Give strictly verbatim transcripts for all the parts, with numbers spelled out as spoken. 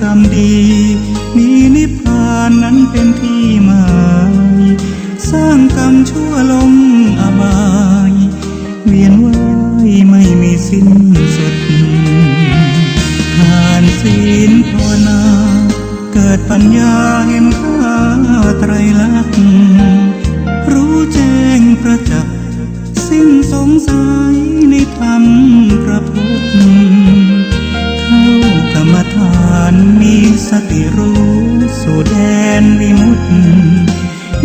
กรรมดี มีนิพพานนั้นเป็นที่หมาย สร้างกรรมชั่วลงอบาย เวียนว่ายไม่มีสิ้นสุด ทานศีลภาวนา เกิดปัญญาเห็นค่าไตรลักษณ์ รู้แจ้งประจักษ์ สิ้นสงสัยในธรรมพระพุทธ เข้ากรรมฐานมีสติรู้สู่แดนวิมุตติ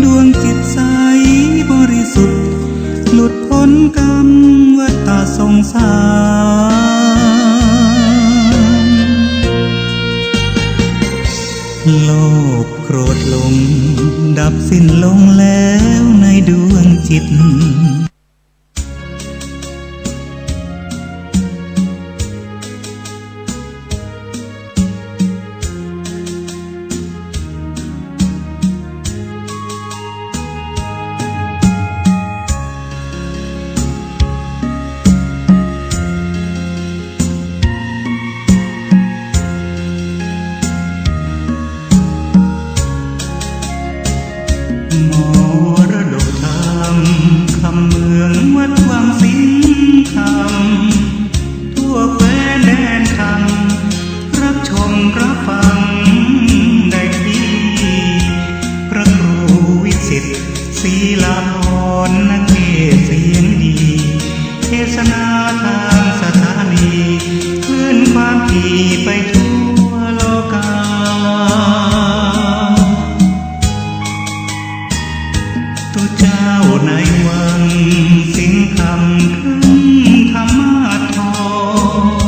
ดวงจิตใสบริสุทธิ์ หลุดพ้นกรรมวัฏสงสาร โลภโกรธหลง ดับสิ้นลงแล้วในดวงจิต มรดกธรรม คำเมืองวัดวังสิงห์คำ ทั่วแคว้นแดนคำ รับชมรับฟังได้ที่ พระครูวิสิทธิ์ ศรีลาภรณ์ นักเทศน์เสียงดี เทศนาทางสถานี คลื่นความถี่ไปทั่วโลกา ตุ๊เจ้าในวังสิงห์คำ ครึ่งธรรมาสน์ทอ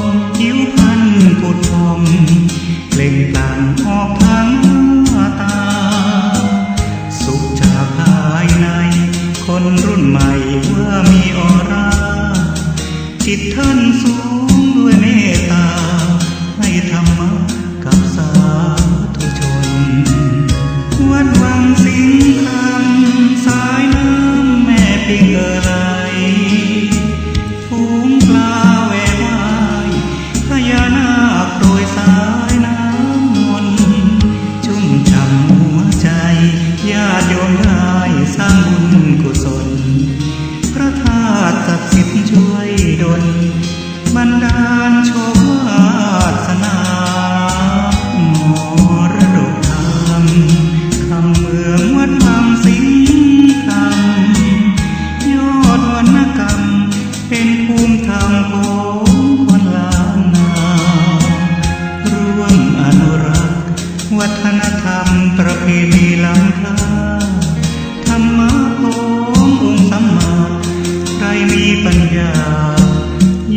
ง ผิวพรรณผุดผ่อง เปล่งปลั่งออกทางหน้าตา สุขจากภายใน คนรุ่นใหม่ว่ามีออร่า จิตท่านสูงด้วยเมตตา ให้ธรรมะกับสาธุชน วัดวังสิงห์คำ สายน้ำแม่ปิงเอ่อไหล ฝูงปลาแหวกว่าย พญานาคโปรยสายน้ำมนต์ ชุ่มฉ่ำหัวใจ ญาติโยมได้สร้างบุญกุศล พระธาตุศักดิ์สิทธิ์ช่วยดล บันดาลโชควาสนา มรดกธรรม คำเมืองวัดวังสิงห์คำ ยอดวรรณกรรม เป็นภูมิธรรมของคนล้านนา ร่วมอนุรักษ์วัฒนธรรมประเพณีล้ำค่า ธรรมะขององค์สัมมา ใครมีปัญญา ย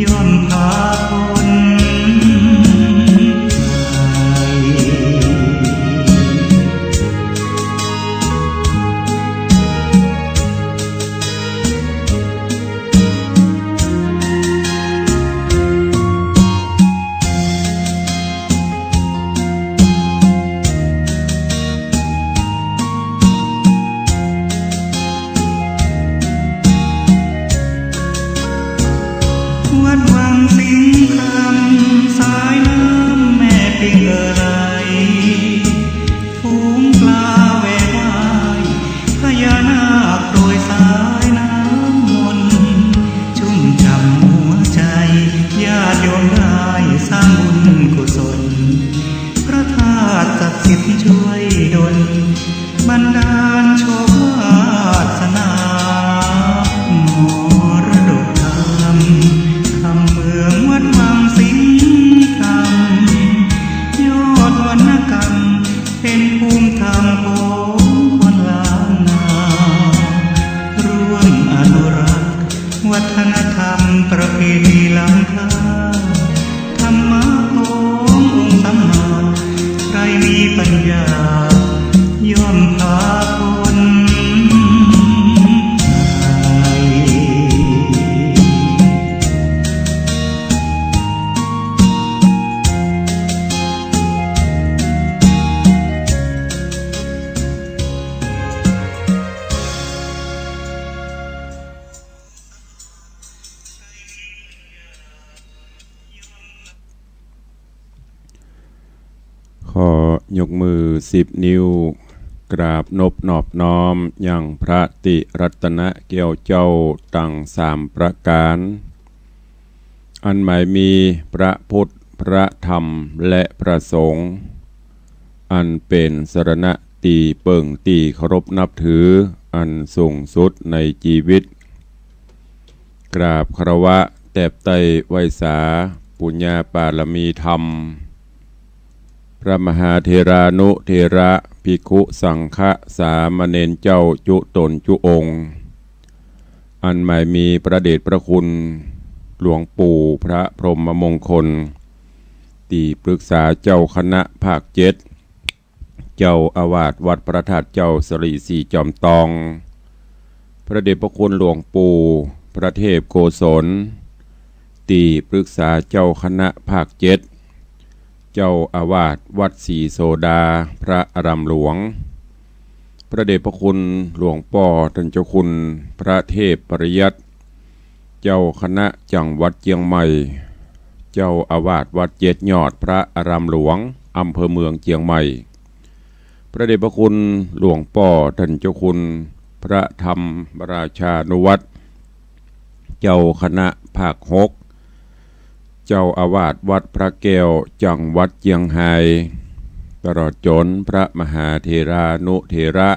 ยกมือสิบนิ้ว กราบนบนอบน้อมยังพระติรัตนแก้วเจ้าตังสามประก๋าน อันหมายมีพระพุทธ พระธรรม และพระสงฆ์ อันเป๋นสรณะตี้เปิ้งตี้เคารพนับถืออันสูงสุดในจีวิต กราบคารวะแตบไต้ไหว้สาปุญญาปารมีธรรม พระมหาเถรานุเถระ ภิกขุสังฆะ สามเณรเจ้าจุ๊ต๋นจุ๊องค์ อันหมายมีพระเดชพระคุณหลวงปู่พระพรหมมงคล ตี้ปรึกษาเจ้าคณะภาคเจ็ด เจ้าอาวาสวัดพระธาตุเจ้าสะหลีสี่จอมตอง พระเดชพระคุณหลวงปู่พระเทพโกศล ตี้ปรึกษาเจ้าคณะภาคเจ็ด เจ้าอาวาสวัดศรีโสดาพระอารามหลวง พระเดชพระคุณหลวงป้อต้านเจ้าคุณพระเทพปริยัติ เจ้าคณะจังหวัดเจียงใหม่ เจ้าอาวาสวัดเจ็ดยอดพระอารามหลวง อำเภอเมืองเจียงใหม่ พระเดชพระคุณหลวงป้อต้านเจ้าคุณพระธรรมราชานุวัฒน์ เจ้าคณะภาคหก เจ้าอาวาสวัดพระแก้วจังหวัดเจียงฮาย ตลอดจ๋นพระมหาเถรานุเถระ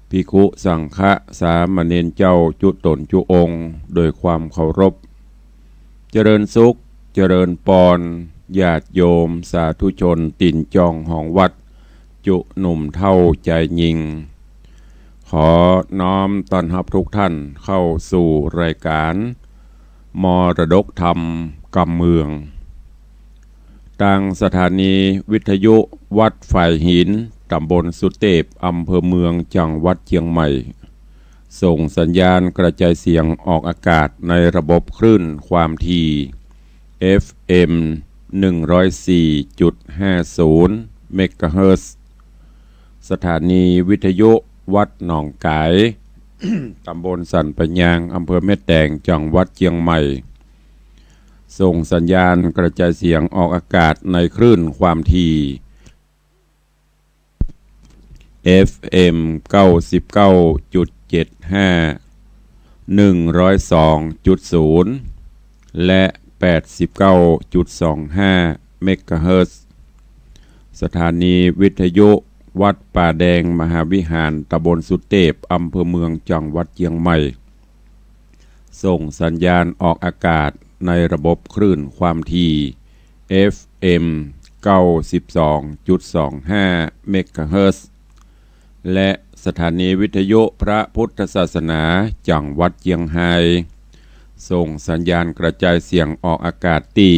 ภิกขุสังฆะ สามเณรเจ้าจุ๊ต๋นจุ๊องค์ โดยความเคารพ เจริญสุข เจริญปอน ญาติโยมสาธุชนตี๋นจองหองวัด จุ๊หนุ่มเฒ่าจายญิง ขอน้อมต้อนฮับทุกท่านเข้าสู่รายก๋านมรดกธรรมกำเมือง ตางสถานีวิทยุวัดฝายหิน ต๋ำบลสุเตพ อำเภอเมือง จังหวัดเจียงใหม่ ส่งสัญญาณกระจายเสียงออกอากาศในระบบคลื่นความถี่ เอฟเอ็ม หนึ่งร้อยสี่จุดห้าศูนย์ เมกะเฮิรตซ์ สถานีวิทยุวัดหนองก๋าย ต๋ำบลสันป่ายยาง อำเภอแม่แตง จังหวัดเจียงใหม่ ส่งสัญญาณกระจายเสียงออกอากาศในคลื่นความถี่ เอฟเอ็ม เก้าสิบเก้าจุดเจ็ดห้า หนึ่งร้อยสองจุดศูนย์ และ แปดสิบเก้าจุดสองห้า เมกะเฮิรตซ์ สถานีวิทยุวัดป่าแดงมหาวิหาร ต๋ำบลสุเตพ อำเภอเมือง จังหวัดเจียงใหม่ ส่งสัญญาณออกอากาศในระบบคลื่นความถี่ เอฟเอ็ม เก้าสิบสองจุดสองห้า เมกะเฮิรตซ์ และสถานีวิทยุพระพุทธศาสนาจังหวัดเจียงฮาย ส่งสัญญาณกระจายเสียงออกอากาศตี้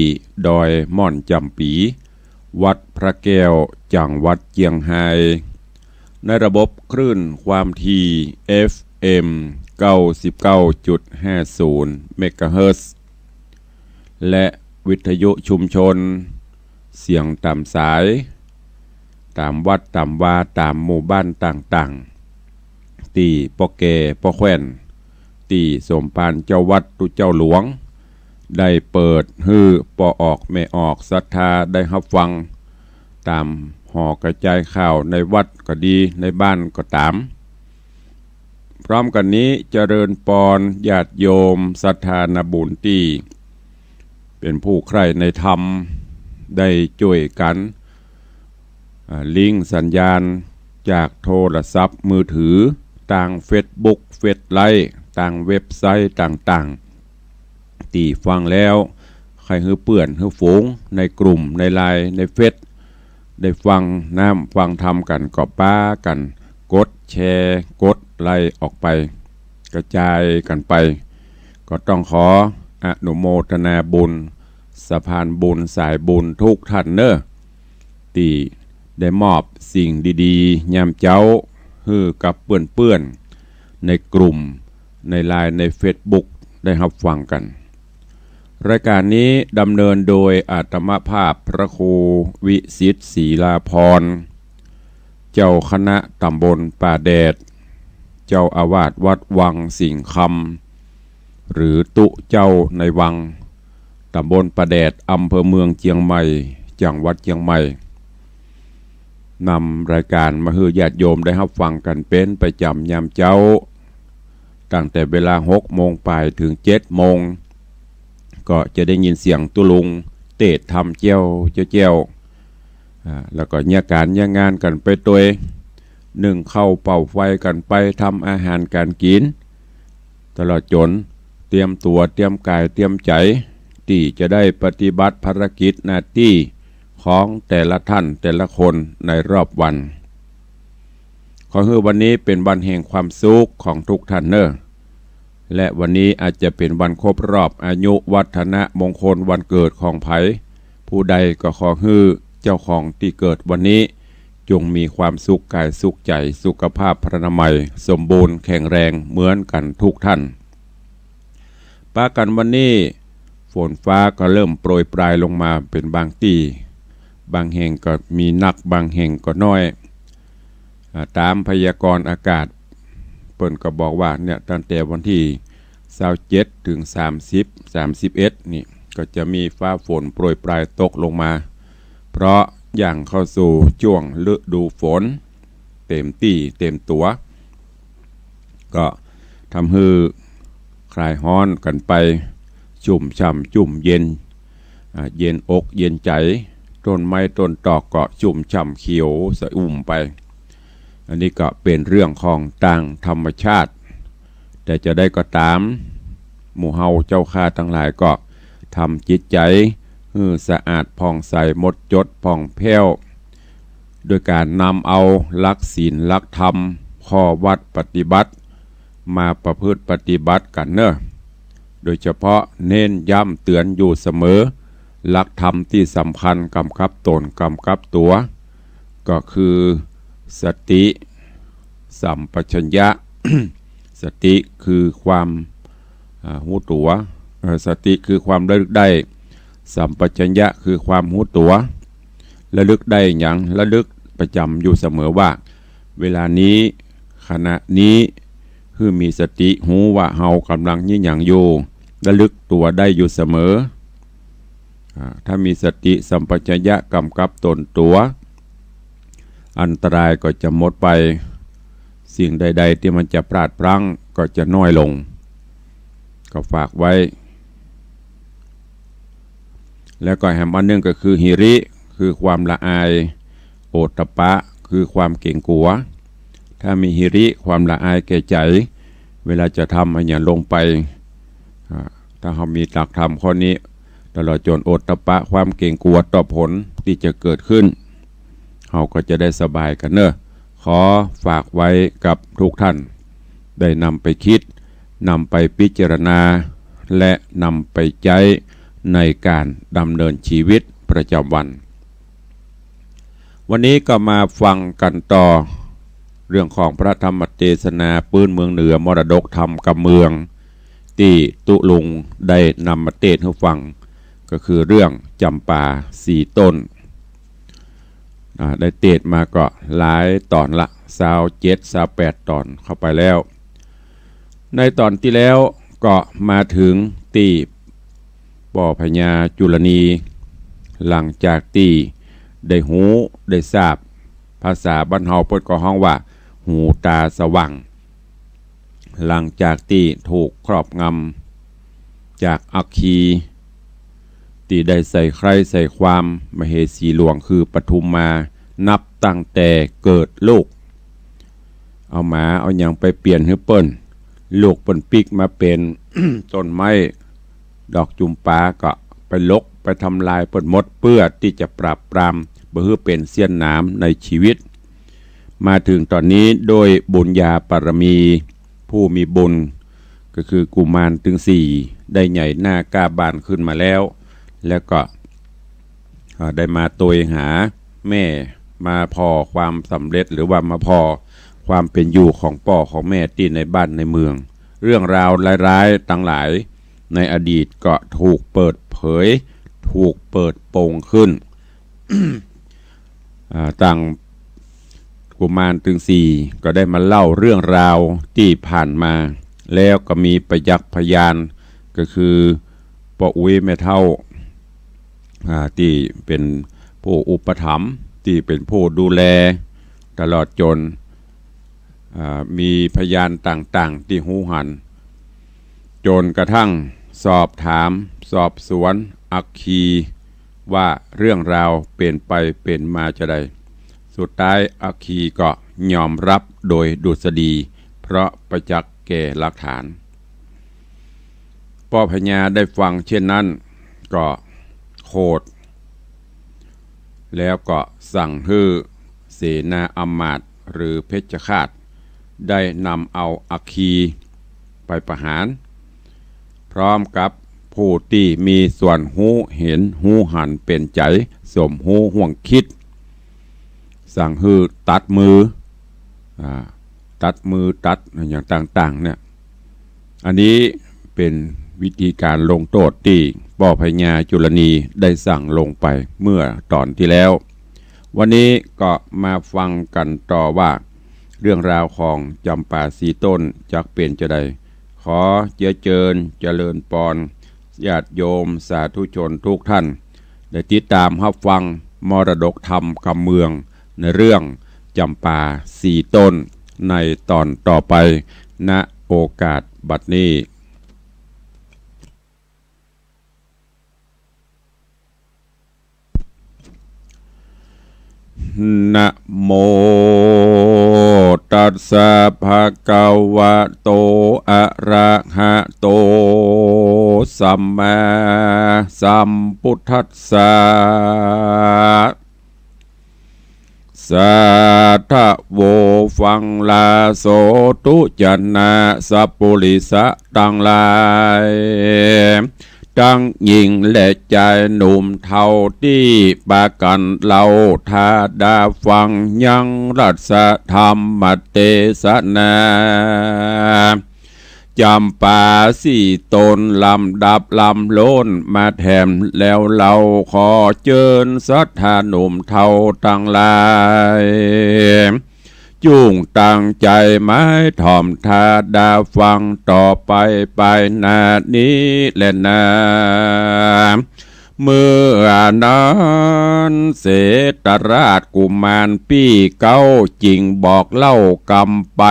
ดอยม่อนจ๋ำปี๋ วัดพระแก้ว จังหวัดเจียงฮาย ในระบบคลื่นความถี่ เอฟเอ็ม เก้าสิบเก้าจุดห้าศูนย์ เมกะเฮิรตซ์ และวิทยุชุมชน เสียงต๋ามสาย ต๋ามวัดต๋ามวา ต๋ามหมู่บ้านต่างๆ ตี้ป้อแก่ป้อแคว่น ตี้สมภารเจ้าวัดตุ๊เจ้าหลวง ได้เปิดหื้อป้อออกแม่ออกศรัทธาได้ฮับฟัง ต๋ามหอกระจายข่าวในวัดก็ดี ในบ้านก็ต๋าม พร้อมกั๋นนี้เจริญปอนญาติโยมศรัทธานาบุญตี้เป๋นผู้ใคร่ในธรรม ได้จ้วยกั๋น อ่า ลิงก์สัญญาณจากโทรศัพท์มือถือ ตางเฟซบุ๊ก เฟซไลฟ์ ตางเว็บไซต์ต่างๆ ตี้ฟังแล้ว ใค่หื้อเปื้อนหื้อฝูง ในกลุ่ม ในไลน์ ในเฟซ ได้ฟังน้ำฟังธรรมกั๋น ก็ปากั๋นกดแชร์ กดไลก์ออกไป กระจายกั๋นไป ก็ต้องขออนุโมทนาบุญ สะพานบุญสายบุญทุกท่านเน่อ ตี้ได้มอบสิ่งดีๆ ยามเจ๊า หื้อกับเปื้อนๆ ในกลุ่ม ในไลน์ ในเฟซบุ๊ก ได้ฮับฟังกั๋น รายการนี้ดำเนินโดยอาตมาภาพพระครูวิสิทธิ์ ศรีลาภรณ์ เจ้าคณะตำบลป่าแดด เจ้าอาวาสวัดวังสิงห์คำ หรือตุ๊เจ้าในวัง ตำบลป่าแดด อำเภอเมืองเจียงใหม่ จังหวัดเจียงใหม่ นำรายก๋านมาหื้อญาติโยมได้ฮับฟังกั๋นเป๋นประจ๋ำยามเจ๊า ตั้งแต่เวลาหกโมงป๋ายเถิงเจ็ดโมง ก็จะได้ยินเสียงตุ๊ลุงเตสน์ธรรมแจ้วแจ้วแจ้ว อ่า แล้วก็เยียะก๋านเยียะงานกั๋นไปตวย นึ่งข้าวเป่าไฟกั๋นไป ทำอาหารก๋านกิ๋น ตลอดจ๋นเตรียมตั๋ว เตรียมก๋าย เตรียมใจ๋ ตี้จะได้ปฏิบัติภารกิจหน้าตี้ของแต่ละท่านแต่ละคนในรอบวัน ขอหื้อวันนี้เป๋นวันแห่งความสุขของทุกท่านเน่อ และวันนี้อาจจะเป๋นวันครบรอบอายุวัฒนมงคลวันเกิดของใผ ผู้ใดก็ขอหื้อเจ้าของตี้เกิดวันนี้ จงมีความสุขกายสุขใจ๋ สุขภาพพรรณนามัยสมบูรณ์แข็งแรงเหมือนกั๋นทุกท่าน ปะกั๋นวันนี้ ฝนฟ้าก็เริ่มโปรยปรายลงมาเป๋นบางตี้ บางแห่งก็มีนัก บางแห่งก็น้อย อ่า ต๋ามพยากรณ์อากาศ เปิ้นก็บอกว่าเนี่ย ตั้งแต่วันตี้ซาวเจ็ดเถิงสามสิบ สามสิบเอ็ดนี่ ก็จะมีฟ้าฝนโปรยปรายตกลงมา เพราะย่างเข้าสู่จ้วงฤดูฝนเต๋มตี้เต๋มตั๋ว ก็ทำหื้อคลายฮ้อนกั๋นไป ชุ่มฉ่ำจุ่มเย็น อ่า เย็นอกเย็นใจ๋ ต้นไม้ต้นตอกก็ชุ่มฉ่ำเขียวสะอุ่มไป อันนี้ก็เป๋นเรื่องของตางธรรมชาติ แต่จะใดก็ต๋าม หมู่เฮาเจ้าข้าตังหลายก็ทำจิตใจ๋หื้อสะอาดผ่องใสหมดจดผ่องแผ้ว โดยก๋านนำเอาหลักศีลหลักธรรม ข้อวัตรปฏิบัติ มาประพฤติปฏิบัติกั๋นเน่อ โดยเฉพาะเน้นย้ำเตื๋อนอยู่เสมอ หลักธรรมตี้สำคัญกำกับตนกำกับตั๋ว ก็คือสติสัมปชัญญะ สติคือความ อ่า ฮู้ตั๋ว เอ่อ สติคือความระลึกได้ สัมปชัญญะคือความฮู้ตั๋ว ระลึกได้หยัง ระลึกประจ๋ำอยู่เสมอว่า เวลานี้ ขณะนี้ หื้อมีสติฮู้ว่าเฮาก่ำลังเยียะหยังอยู่ ระลึกตั๋วได้อยู่เสมอ อ่า ถ้ามีสติสัมปชัญญะกำกับตนตั๋ว อันตรายก็จะหมดไป สิ่งใดๆ ตี้มันจะพลาดพลั้งก็จะน้อยลง ก็ฝากไว้ แล้วก็แหมอันหนึ่งก็คือหิริ คือความละอาย โอตตัปปะ คือความเก๋งกั๋ว ถ้ามีหิริ ความละอายแก่ใจ๋ เวลาจะทำอะหยังลงไป อ่า ถ้าเฮามีหลักธรรมข้อนี้ ตลอดจ๋นโอตตัปปะ ความเก๋งกั๋วต่อผลตี้จะเกิดขึ้น เฮาก็จะได้สบายกั๋นเน่อ ขอฝากไว้กับทุกท่าน ได้นำไปคิด นำไปพิจารณา และนำไปใจ๊ในก๋านดำเนินชีวิตประจ๋ำวัน วันนี้ก็มาฟังกั๋นต่อ เรื่องของพระธรรมเตสนาปื๊นเมืองเหนือ มรดกธรรมกำเมือง ตี้ตุ๊ลุงได้นำมาเตสน์หื้อฟัง ก็คือเรื่องจ๋ำปาสี่ต้น อ่า ได้เตสน์มาก็หลายต๋อนละ ซาวเจ็ด ซาวแปดต๋อนเข้าไปแล้ว ในต๋อนตี้แล้วก็มาเถิงตี้ป้อพญาจุลนี หลังจากตี้ได้ฮู้ได้ทราบ ภาษาบ้านเฮาเปิ้นก็ฮ้องว่า หูต๋าสว่าง หลังจากตี้ถูกครอบงำจากอัคคี ตี้ได้ใส่ใคร่ใส่ความมเหสีหลวงคือปทุมมา นับตั้งแต่เกิดลูก เอาหมาเอาหยังไปเปลี่ยนหื้อเปิ้น ลูกเปิ้นปิ๊กมาเป๋น ต้นไม้ ดอกจุมปาก็ไปลกไปทำลายเปิ้นหมด เพื่อตี้จะปราบปรามบ่หื้อเป๋นเสี้ยนหนามในชีวิต มาเถิงต๋อนนี้โดยบุญญาบารมี ผู้มีบุญ ก็คือกุมารตึงสี่ ได้ใหญ่หน้ากล้าบานขึ้นมาแล้ว แล้วก็ อ่า ได้มาตวยหาแม่ มาผ่อความสำเร็จ หรือว่ามาผ่อความเป๋นอยู่ของป้อของแม่ตี้ในบ้านในเมือง เรื่องราวร้ายๆ ตังหลายในอดีตก็ถูกเปิดเผย ถูกเปิดโปงขึ้น อ่า ตังกุมารตึงสี่ก็ได้มาเล่าเรื่องราวตี้ผ่านมา แล้วก็มีประจักษ์พยาน ก็คือป้ออุ๊ยแม่เฒ่า อ่า ตี้เป๋นผู้อุปถัมภ์ ตี้เป๋นผู้ดูแล ตลอดจ๋น อ่า มีพยานต่างๆ ตี้ฮู้หัน จ๋นกระทั่งสอบถามสอบสวนอัคคีว่าเรื่องราวเป๋นไปเป๋นมาจาใด สุดท้ายอัคคีก็ยอมรับโดยดุษฎี เพราะประจักษ์แก่หลักฐาน ป้อพญาได้ฟังเช่นนั้นก็โขด แล้วก็สั่งหื้อเสนาอำมาตย์หรือเพชฌฆาต ได้นำเอาอัคคีไปประหาร พร้อมกับผู้ตี้มีส่วนฮู้เห็นฮู้หันเป๋นใจ๋ สมฮู้ฮ่วงคิด สั่งหื้อตัดมือ อ่า ตัดมือตัดอย่างต่างๆ เนี่ย อันนี้เป๋นวิธีการลงโต้ษตี้ป้อพญาจุลนีได้สั่งลงไปเมื่อต๋อนตี้แล้ว วันนี้ก็มาฟังกั๋นต่อว่า เรื่องราวของจ๋ำปาสี่ต้นจักเป๋นจาใด ขอเจื้อเจิญเจริญปอน ญาติโยมสาธุชนทุกท่าน ได้ติดต๋ามฮับฟังมรดกธรรมกำเมือง ในเรื่องจ๋ำปาสี่ต้น ในต๋อนต่อไป ณ โอกาสบัดนี้ นะโมตัสสะภะคะวะโต อะระหะโต สัมมาสัมพุทธัสสะ สาธะโว ฟังลาโสธุ จะนะสัปปุริสะตังหลาย ตังญิงและจายหนุ่มเฒ่าตี้ปากั๋นเล่า ถ้าดาฟังยังรัสธรรมเตสนา จ๋ำปาสี่ต้นลำดับลำล้นมาแถมแล้วเล่า ขอเจิญศรัทธาหนุ่มเฒ่าตังหลาย จุ่งตั้งใจ๋หมายถ่อมถ้าดาฟังต่อไปไปหน้านี้แลนา เมื่อนั้นเสตราชกุมารปี้เก๊าจึงบอกเล่ากำไป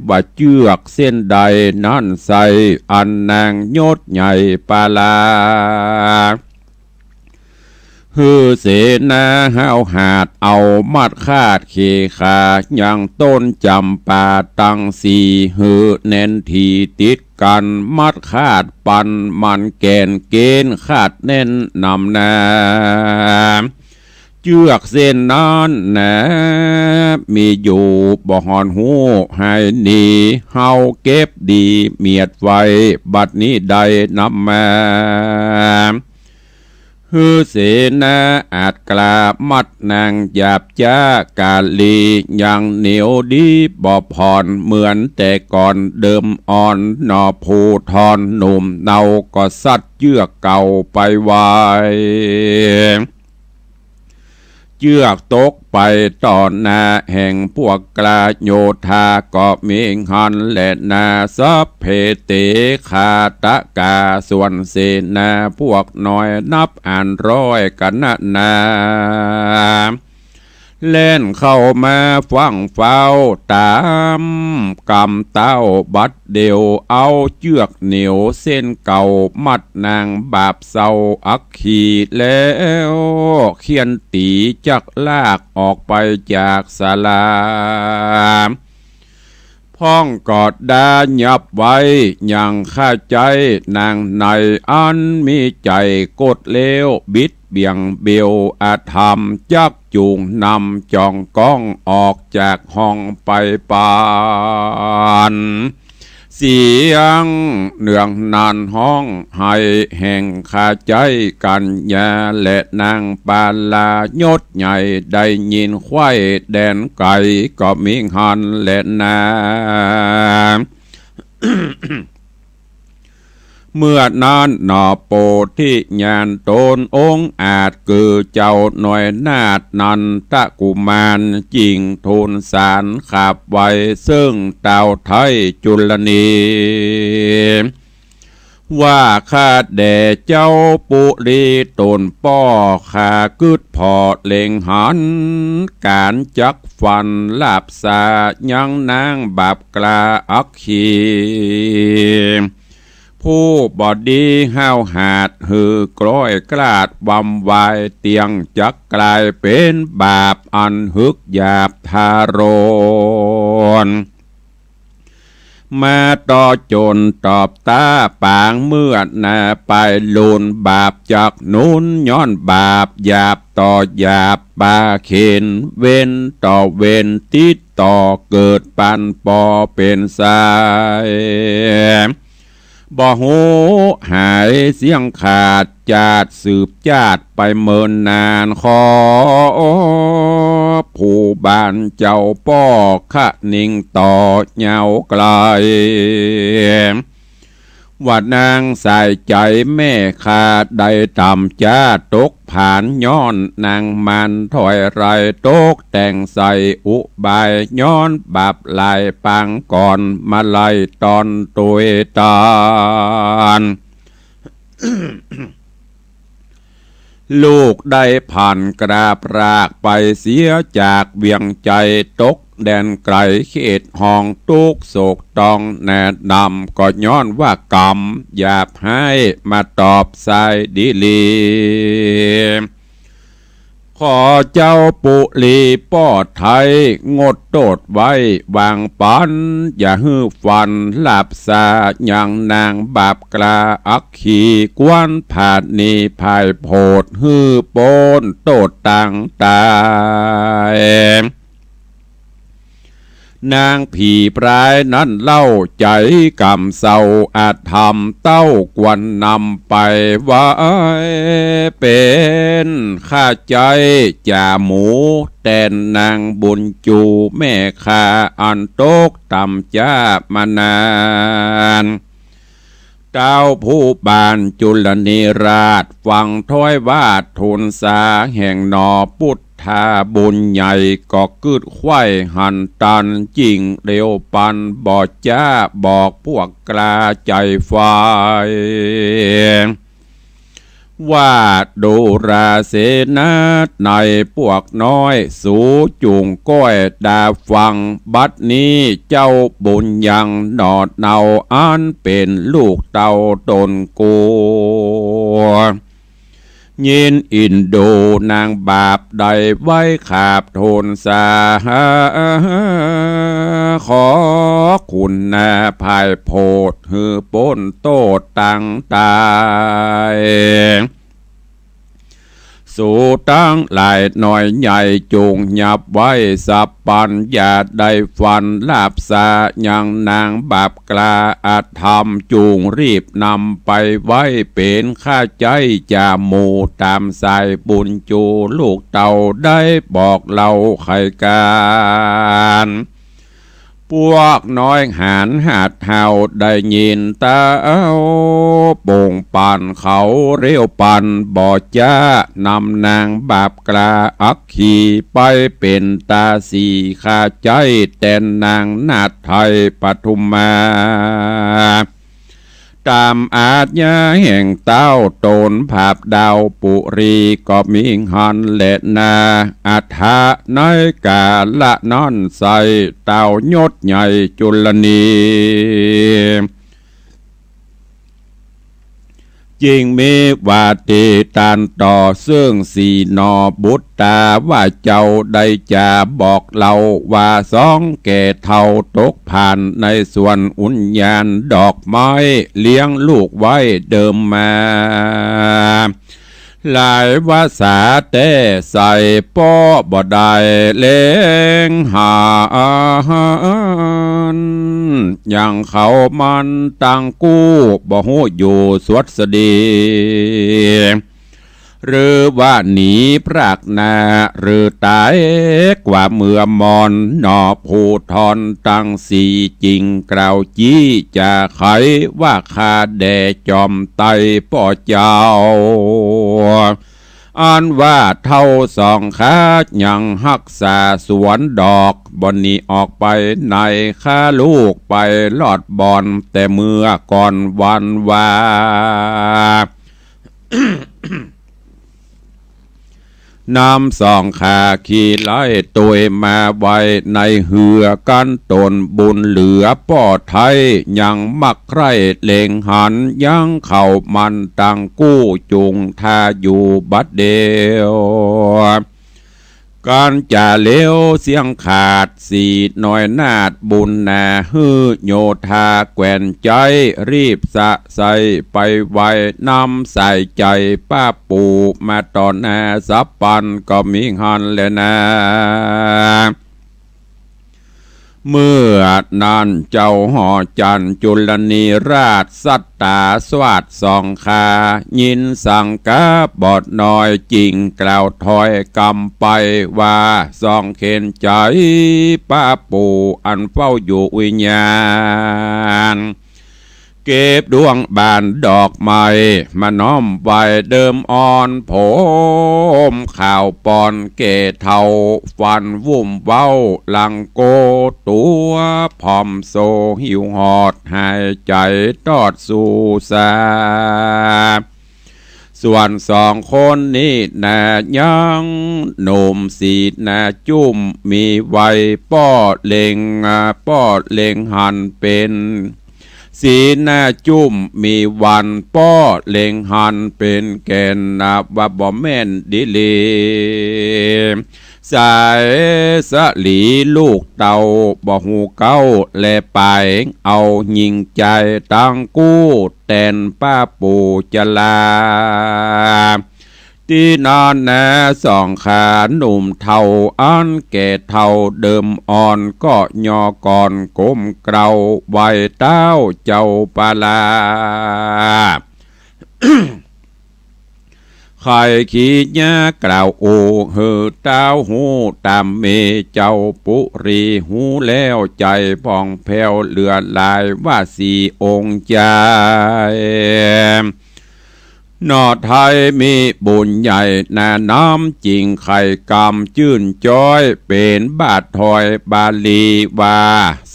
ว่า เจื้อกเส้นใดนั้นไส้อันนางยศใหญ่ปาลา หื้อเสนาห้าวหาดเอามัดคาดเขขายังต้นจ๋ำปาตังสี่ หื้อแน่นถี่ติดกั๋น มัดคาดปันมันแก่นเก๋ณฑ์คาดแน่นนำนา เจื้อกเส้นนั้นนา มีอยู่บ่ห่อนฮู้หายหนี เฮาเก็บดีเมียดไว้ บัดนี้ได้นำมา หื้อเสนาอาจกล้ามัดนางหยาบจ๊ากาลี ยังเหนียวดีบ่ผ่อนเหมือนแต่ก่อนเดิมอ่อน หน่อผู้ทอนหนุ่มเนาก็สัตว์เจื้อกเก่าไปไว เจื้อกตกไปต่อหน้าแห่งพวกกล้าโยธาก็มีหั้นแลนา สัพเพเตฆาตกา ส่วนเสนาพวกน้อยนับอันร้อยกั๋นนานา แล่นเข้ามาฟั่งเฝ้าต๋ามกำเต้าบัดเดี่ยว เอาเจื้อกเหนียวเส้นเก่ามัดนางบาปเศร้าอัคคีแล้ว เฆี่ยนตี๋จักลากออกไปจากศาลา พ่องกอดดายับไว้ยังคาใจ๊นางในอันมีใจ๋กดเลว บิดเบี่ยงเบลอธรรม จักจูงนำจ่องก้องออกจากห้องไปปาน เสียงเนืองนันฮ้องไห้แห่งคาใจ๊กัญญา และนางปาลายศใหญ่ได้ยินใคว่แดนไก๋ก็มีหั้นแลนา เมื่อนั้นหน่อโปธิญาณต๋นองค์อาจ คือเจ้าหน่วยนาถนันทกุมาร จึงทูลสารขับไว้เซิ่งต้าวไทยจุลนี ว่าข้าแด่เจ้าปุรีต๋นป้อ ข้ากึ๊ดผ่อเล็งหัน ก๋านจักฟันลาบสายังนางบาปกล้าอัคคี ผู้บ่ดีห้าวหาด หื้อคล้อยคลาดวำวาย เตี้ยงจักก๋ายเป๋นบาปอันหึกหยาบทารุณ มาต่อจ๋นตอบต้าปางเมื่อนา ไปลูนบาปจักหนุน ย้อนบาปหยาบต่อหยาบ ปาเข็ญเวรต่อเวร ติดต่อเกิดปันปอเป๋นสาย บ่ฮู้หายเสี้ยงขาด จาติสืบจาติไปเมินนาน ขอผู้บ้านเจ้าป้อคะนิงต่อยาวไกล ว่านางสายใจ๋แม่ข้าได้ต่ำจ๊าตกผาน ย้อนนางมารถอยไรตกแต่งใส่อุบาย ย้อนบาปหลายปางก่อน มาไล่ตอนตวยตาน ลูกได้ผันกราบรากไปเสียจากเวียงไจ ตกแดนไก๋เขตห้อง ตุ๊กข์โศกต้องแน่นำ ก็ย้อนว่ากรรมหยาบฮ้ายมาตอบสายดีหลี ขอเจ้าปุรีป้อไทย งดโต้ษไว้วางปัน อย่าหื้อฟันลาบสายังนางบาปกล้าอัคคี ควรผาดหนีผายโผด หื้อป๊นโต้ษตังตาย นางผีปร้ายนั้นเล่า ใจ๋ก่ำเศร้าอธรรม เต้าควรนำไปไว้เป๋นข้าใจ๊จ่าหมู่ แตนนางบุญจูแม่ข้า อันตกต่ำจ๊ามานาน เต้าผู้บ้านจุลเนราช ฟังถ้อยวาดทูลสาแห่งหนอ ปุทธาบุญใหญ่ก็กึ๊ดใค่หันตัน จิ่งเร็วปันบ่จ๊าบอกพวกกล้าใจ๋ไฟ ว่าดูราเสนาในพวกน้อย สูจุ่งก้อยต๋าฟัง บัดนี้เจ้าบุญยังหนอเนา อันเป๋นลูกเต้าต๋นกู ยินอินดูนางบาปได้ไว้ขาบทูลสา ขอคุณนาผายโผด หื้อป๊นโต้ษตังตาย สูตังหลายน้อยใหญ่จุ่งหยับไว้สับปัน อย่าได้ฟันลาบสายังนางบาปกล้าอธรรม จุ่งรีบนำไปไว้เป๋นข้าใจ๊จ่าหมู่ ต๋ามสายบุญจูลูกเต้าได้บอกเล่าไขก๋าน พวกน้อยหานหาดเฮาได้ยินเต้าป่งป่านเขาเร็วปันบ่จ๊านำนางบาปกล้าอัคคีไปเป๋นต๋าสีข้าใจ๊แตนนางนาฏไทยปทุมมา ต๋ามอาชญาแห่งเต้าต๋นผาบดาวปุรีก็มีหั้นแลนา อัฏฐะในก๋าละนั้นไส้เต้ายศใหญ่จุลนี จิ่งมีวาตีตานต่อเซิ่งสี่หน่อบุตรต๋าว่าเจ้าได้จ่าบอกเล่าว่าสองแก่เฒ่าตกผ่านในสวนอุญญาณดอกไม้เลี้ยงลูกไว้เดิมมา หลายวาสาแต๊ใส่ป้อบ่ได้แลงหาอัน อย่างเขามันตังกู้บ่ฮู้อยู่สวัสดี หรือว่าหนีพรากหน้า หรือต๋ายกว่าเมื่อมอน หน่อผู้ทอนตังสี่จิ่งกล่าวจี้จ่าไขว่าข้าแด่จอมไตรป้อเจ้า อันว่าเฒ่าสองขายังฮักษาสวนดอก บ่หนีออกไปไหน ขาลูกไปลอดบ่อน แต่เมื่อก่อนวันวา นำสองขาขี่ไล่ตวยมาไว้ในเฮือกั๋น ต๋นบุญเหลือป้อไท้ ยังมักใคร่เล็งหัน ยังเข้ามันตังกู้จุงท่าอยู่บัดเดียว กั๋นจะเลี้ยวเสี้ยงขาด สี่น้อยนาฏบุญนา หื้อโยธาแกว่นใจ๊ รีบสะใสไปไว นำสายใจ๋ป้าปู่ มาต่อหน้าสัพพันก็มีหั้นแลนา เมื่อนั้นเจ้าหอจันทร์จุลนีราชสัตตาสวัสดิ์สองขา ยินสังกาบ่น้อย จึงกล่าวถอยกำไปว่า สองเข็ญใจ๋ป้าปู่อันเฝ้าอยู่อุยยาน เก็บดวงบานดอกไม้มาน้อมไหว้เดิมอ่อน ผมข่าวปอนแก่เฒ่า ฟันวุ่มเว้าหลังโกตัว ผอมโซหิวหอดหายใจ๋ตอดสู่สา ส่วนสองคนนี้นายังหนุ่ม สีหน้าจุ้มมีวัย ป้อเล็ง ป้อเล็งหันเป๋น สีหน้าจุ้มมีวัน ป้อเล็งหันเป๋นแก่น นับว่าบ่แม่นดีหลี สายสะหลีลูกเต้า บ่ฮู้เก๊าและปาย เอาหญิงใจ๋ตังกู้ แต๋นป้าปู่จลา ตี้นั้นนา สองขาหนุ่มเฒ่า อันแก่เฒ่าเดิมอ่อน ก็ยอก่อนก้มเกล้า ไหว้เต๊าเจ้าปาลา ใค่ขีญากล่าวอู้ หื้อเต๊าฮู้ต๋ามเม เจ้าปุรีฮู้แล้ว ใจ๋ผ่องแผ้วเหลือหลาย ว่าสี่องค์ใจ๋ หน่อไท้มีบุญใหญ่นาน้ำ จึงใค่กำจื้นจ๊อย เป๋นบาทถอยบาลีว่า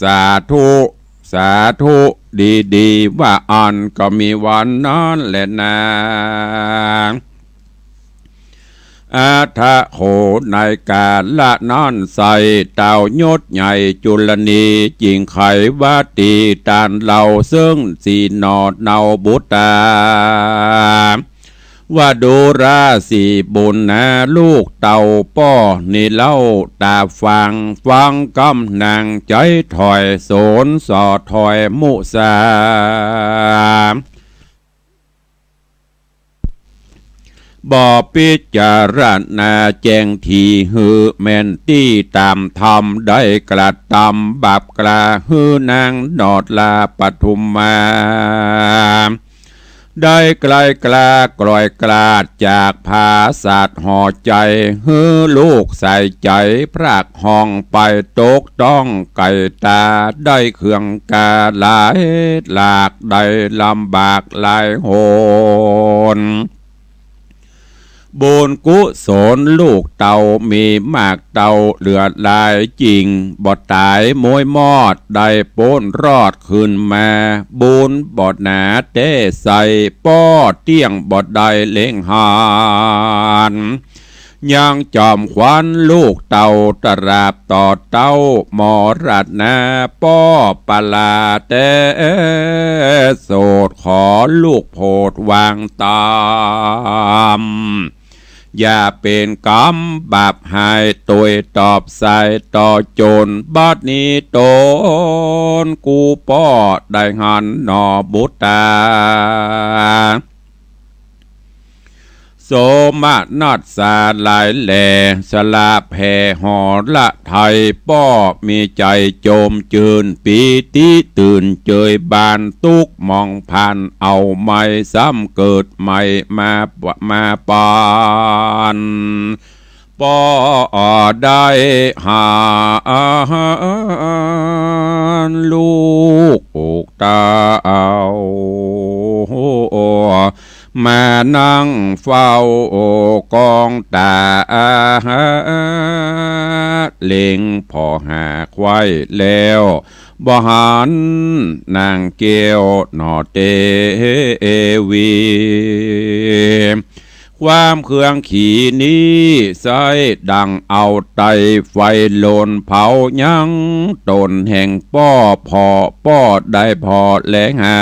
สาธุ สาธุ ดีๆ ว่าอั้นก็มีวันนั้นแลนา อัตถะโข ในกาละนั้นไส้ เต้ายศใหญ่จุลนี จึงใค่ว่าตี้ต้านเล่า เซิ่งสี่หน่อเนาบุตรา ว่าดูราศีบุญนา ลูกเต้าป้อนี้เล่า ต๋าฟัง ฟังกำนางใจ๋ถอย สนส่อถอยมุสา บ่พิจารณาแจ้งถี่ หื้อแม่นตี้ต๋ามธรรม ได้กระตำบาปกล้า หื้อนางนอดลาปทุมมา ได้ไกลกล้ากลอยกลาดจากผาสาดหอใจ๋ หื้อลูกสายใจ๋พรากห้องไป ตกต้องไก่ต๋า ได้เครื่องกาหลายหลาก ได้ลำบากหลายหน บุญกุศลลูกเต้ามีมากเต้าเหลือหลาย จึงบ่ต๋ายม้วยมอด ได้ป๊นรอดขึ้นมา บุญบ่หนาแต๊ใส่ ป้อเตี้ยงบ่ได้เล็งหัน ยังจอมขวัญลูกเต้าตราบต่อเต้า มรณาป้อปลาแต๊ โสดขอลูกโผดวางต๋าม อย่าเป๋นกรรมบาปหาย ตวยตอบสายต่อจน บัดนี้ต๋นกู้ป้อได้หันหน่อบุตรา โสมนัสสาหลายแล สละแผ่หอละไทย ป้อมีใจ๋โจมจื้น ปีติตื่นเจยบาน ตุ๊กข์หมองผ่าน เอาใหม่ซ้ำเกิดใหม่มา มาปาน ป้อได้หาลูกเต้า มานั่งเฝ้ากองต๋า เล็งผ่อหาใคว่แล้ว บ่หันนางแก้วหน่อเตวี ความเครื่องขีนี้ใสดั่งเอาไตไฟลนเผายังต๋นแห่งป้อผ่อ ป้อได้ผ่อแลหา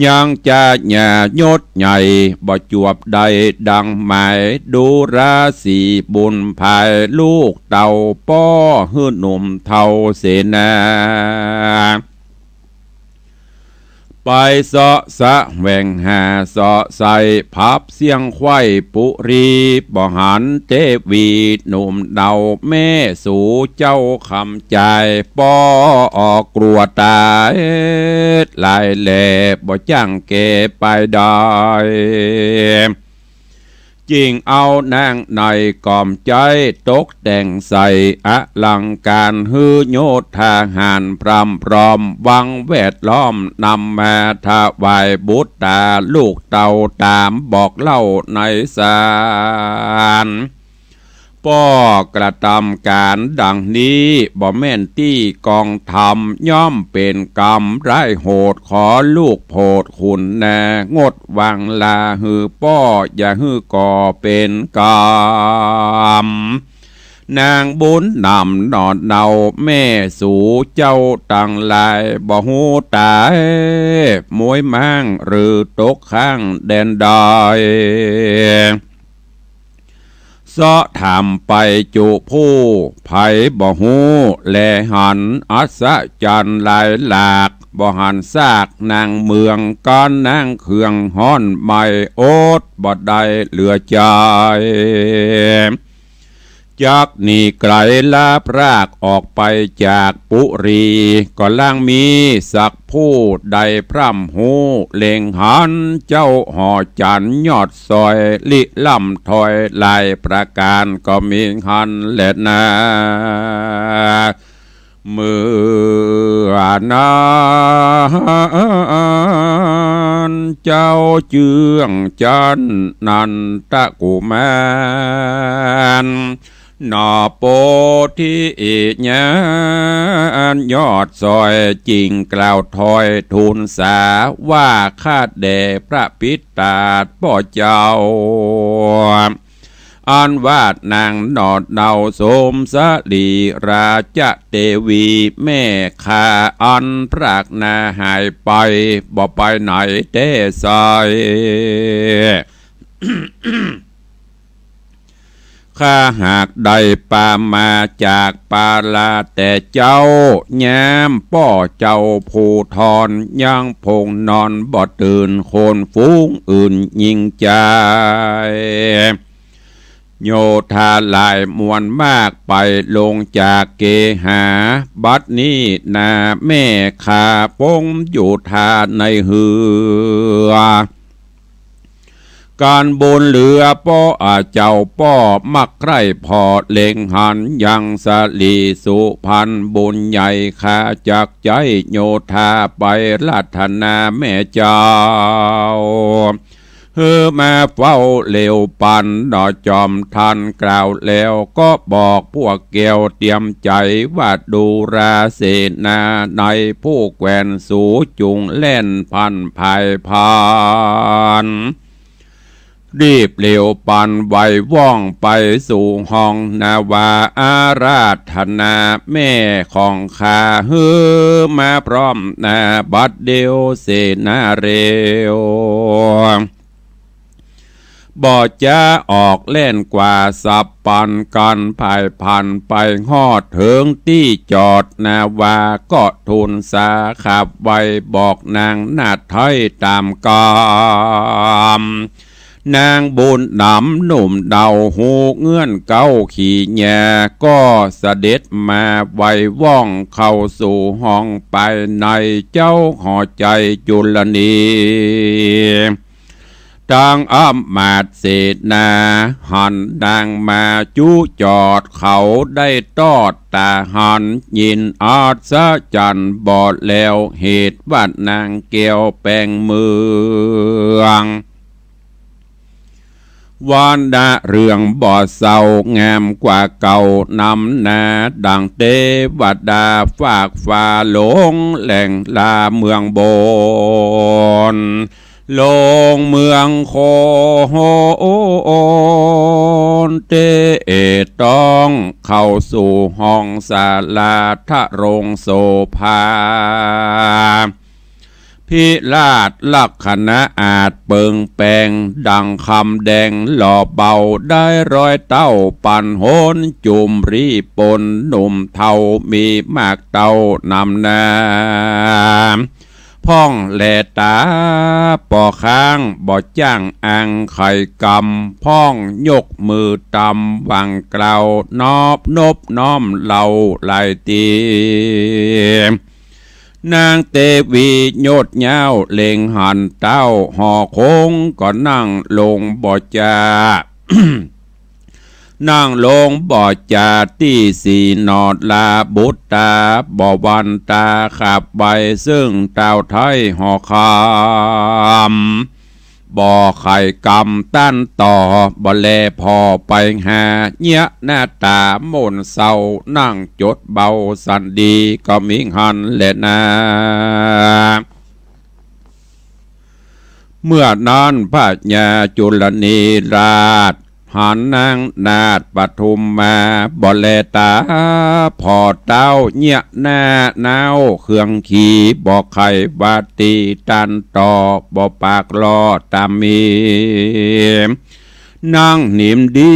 ยังจะหย่ายศใหญ่ บ่จวบได้ดังหมาย ดูราศีบุญภายลูกเต้าป้อ หื้อหนุ่มเฒ่าเสนา ไปเสาะแสวงหาเสาะใส่ ผับเสี้ยงไขว้ปุรี บ่หันเตวีหนุ่มเฒ่าแม่สูเจ้าคำจ่าย ป้อออกกลัวต๋ายหลายแล บ่จ้างแก่ไปได้ จึงเอานางในกล่อมใจ๊ตกแต่งใส่อลังก๋าน หื้อโยธาหารพร่ำพร้อม วังแวดล้อมนำมาถวาย บุตราลูกเต้าต๋ามบอกเล่าในสาร ป้อกระตำก๋านดังนี้ บ่แม่นตี้กองธรรม ย่อมเป๋นกรรมร้ายโหด ขอลูกโผดขุนนา งดวางลาหื้อป้อ อย่าหื้อก่อเป๋นกรรม นางบุญนำหน่อเฒ่าแม่สูเจ้าตังหลาย บ่ฮู้ต๋ายมวยม้าง หรือตกข้างแดนใด เสาะถามไปจุผู้ ใผบ่ฮู้แลหัน อัศจรรย์หลายหลาก บ่หันซากนางเมือง ก้อนนางเครื่องฮ้อนไหม้ อดบ่ได้เหลือใจ๋ จักหนีไก๋ลาพรากออกไปจากปุรี ก็ลางมีสักผู้ได้พร่ำฮู้ เล็งหันเจ้าหอจันทร์ยอดสอย ลิล่ำถอยหลายประก๋าน ก็มีหันแลนา เมื่อนั้น เจ้าเจื้องจันทร์นันทกุมาร หน่อโพธิญาณยอดสอย จึงกล่าวถอยทูลสา ว่าข้าแด่พระปิดตาป้อเจ้า อันว่านางหน่อเฒ่าสมสรีราชเตวีแม่ข้า อันพรากนาหายไป บ่ไปไหนแต๊ไส ข้าหากได้ปามาจากปาลาแต่เจ๊า ยามป้อเจ้าผู้ทอน ยังพงนอนบ่ตื่น คนฝูงอื่นยิ่งใจ๋ โยธาหลายมวลมากไปลงจากเกหา บัดนี้นาแม่ข้าปงอยู่ท่าในเฮือ ก๋านบุญเหลือป้ออาเจ้าป้อมักใคร่ผ่อเล็งหัน ยังสรีสุพรรณบุญใหญ่ข้าจักใจ๊โยธาไปรัตนาแม่เจ้า หื้อมาเฝ้าเหลียวปัน หน่อจอมทันกล่าวแล้วก็บอกพวกแก้วเตรียมใจ๋ว่า ดูราเสนาในผู้แขวนสูจุ่งแล่นพันผายพัน รีบเหลียวปันไหวว่องไปสู่ห้องนาวา อาราธนาแม่ของข้า หื้อมาพร้อมนาบัดเดียวเสนาเร็ว บ่จ๊าออกแล่นกว่าสับปันกั๋นผายพันไปฮอดเถิงตี้จอดนาวา ก็ทูลสาขับไวบอกนางนาฏไทยต๋ามกำ นางบุญนำหนุ่มเฒ่าฮู้เงื่อนเก๊าขี่แย ก็เสด็จมาไวว่องเข้าสู่ห้องไปใน เจ้าหอใจ๋จุลนี ตังอำมาตย์เสนา หันนางมาจุจอด เขาได้ตอดต๋าหัน ยินอัศจรรย์บ่แล้ว เหตุว่านางแก้วแป๋งมือ อง วรรณะเรื่องบ่เศร้างามกว่าเก่านำหน้า ดังเตวดาฟากฟ้าลงแหล่งลาเมืองบน ลงเมืองโคน เตต้องเข้าสู่ห้องศาลาทรงโสภา พิราชลักขณะอาจเปิงแปง ดังคำแดงหล่อเบา ได้ร้อยเต้าปันหน จุมรีปนหนุ่มเฒ่า มีมากเต้านำหน้า พ่องแลต๋าป่อค้าง บ่จ้างอ้างไขกำ พ่องยกมือตำหว่างกล่าว นอบนบน้อมเล่าหลายตี้ นางเตวีโยชน์ยาว เล็งหันเต้าห่อคง ก็นั่งลงบ่จา นั่งลงบ่จาตี้สีหนอดลา บุตตาบ่หวั่นต๋าขับไว ซึ่งเต้าไท้ห่อคำ บ่ไขกำตันต่อ บ่แลผ่อไปหา เยียะหน้าต๋าหม่นเศร้า นั่งจดเบาสันดี ก็มิหั้นแลนา เมื่อนั้นพญาจุลนีราช หันนางนาถปทุมมา บ่แลต๋าผ่อเต้า เยียะหน้าเน้าเครื่องขี บ่ไขว่าตี้ตันต่อ บ่ปากล่อต๋ามมี นั่งหนิมดี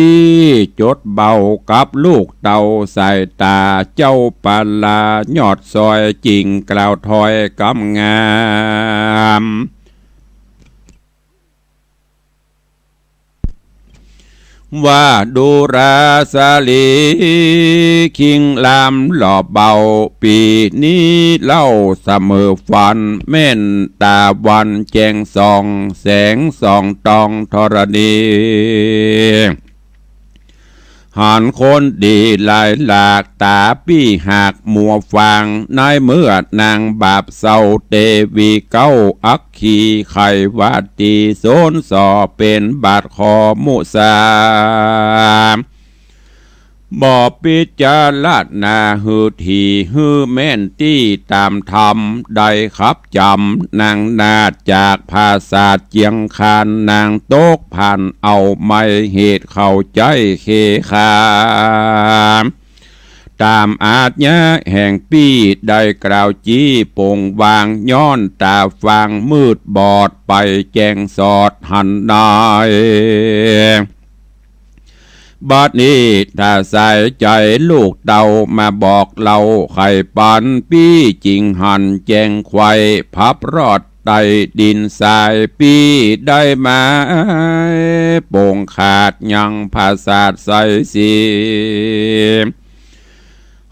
จดเบากับลูกเต้า สายต๋าเจ้าปาลายอดซอย จิ่งกล่าวถ้อยกำงาม ว่าดูราสาลีคิงลามหล่อเบา ปี๋นี้เล่าเสมอฝัน แม่นต๋าวันแจ้งส่อง แสงส่องตองธรณี หันคนดีหลายหลาก ต๋าปี้หากมัวฟาง ในเมื่อนางบาปเศร้า เตวีเก๊าอัคคี ไขว่าตี้สนส่อ เป๋นบาปขอมุสา บ่พิจารณาหื้อถี่ หื้อแม่นตี้ต๋ามธรรม ได้ขับจ๋ำนางนาถจากผาสาทเจียงคาน นางตกผ่านเอาไม้เหตุเข้าใจ๊เคคา ต๋ามอาชญาแห่งปี้ ได้กล่าวจี้ปงวาง ย้อนต๋าฟางมืดบอด ไปแจ้งสอดหันนาย บัดนี้ถ้าใส่ใจ๋ลูกเต้ามาบอกเล่า ไขปันปี้จิ่งหันแจ้งไขว่ พับรอดใต้ดินทราย ปี้ได้มาปงขาดยังผาสาทไสสี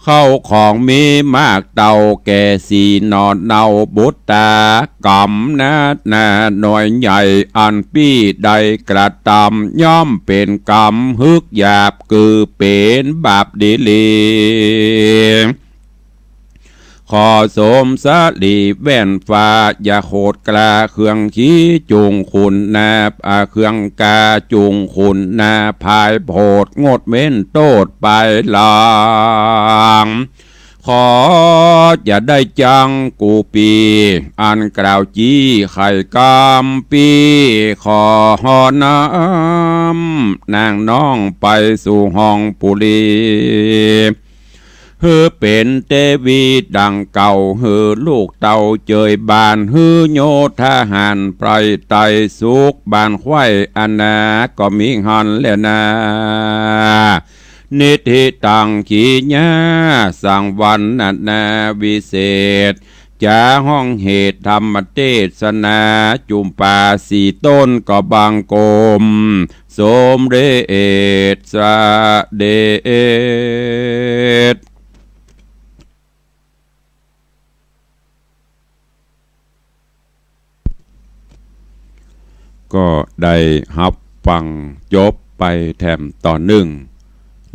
เข้าของมีมากเต้าแก่สีหนอเนา บุตตากำนาถนาน้อยใหญ่ อันปี้ได้กระตำ ย่อมเป๋นกรรมฮึกหยาบ กือเป๋นบาปดีหลี ขอสมสลีแว่นฟ้า อย่าโขดกล้าเครื่องขี จุ่งขุนนา อา เครื่องกา จุ่งขุนนา พายโผดงดเว้นโต้ษปายหลัง ขออย่าได้จั้งกู้ปี้ อันกล่าวจี้ไขกำปี้ ขอหอน้ำนางน้องไปสู่ห้องปุรี หื้อเป๋นเตวีดังเก่า หื้อลูกเต้าเจยบาน หื้อโยธาหารไพร่ไตรสุข บานไขว่อนา ก็มิหั้นแลนา นิทธิตัง ขีญาสังวรรณนาวิเศษ จ๋าฮ้องเหตุธรรมเตสนา จุ่มป่าสี่ต้นก็บังคม สมเด็จเสด็จ ก็ได้ฮับฟังจบไปแถมต๋อนนึ่ง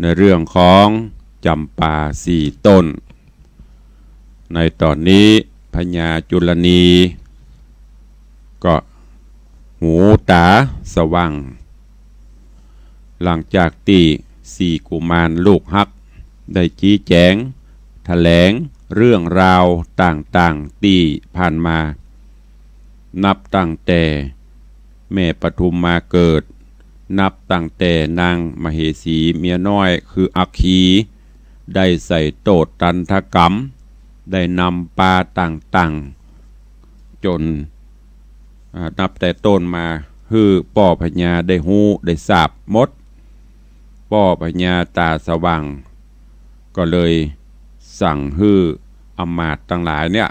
ในเรื่องของจ๋ำป่าสี่ต้น ในต๋อนนี้พญาจุลนีก็ หูต๋าสว่าง หลังจากตี้สี่กุมารลูกฮักได้จี๊แจ๋งแถลงเรื่องราวต่างๆ ตี้ผ่านมา นับตั้งแต่แม่ปทุมมาเกิด นับตั้งแต่นางมเหสีเมียน้อยคืออัคคี ได้ใส่โต้ษตัณฑกรรม ได้นำปาต่างๆ จ๋น อ่า นับแต่ต้นมาหื้อป้อพญาได้ฮู้ได้ทราบหมด ป้อพญาต๋าสว่าง ก็เลยสั่งหื้ออำมาตย์ตังหลายเนี่ย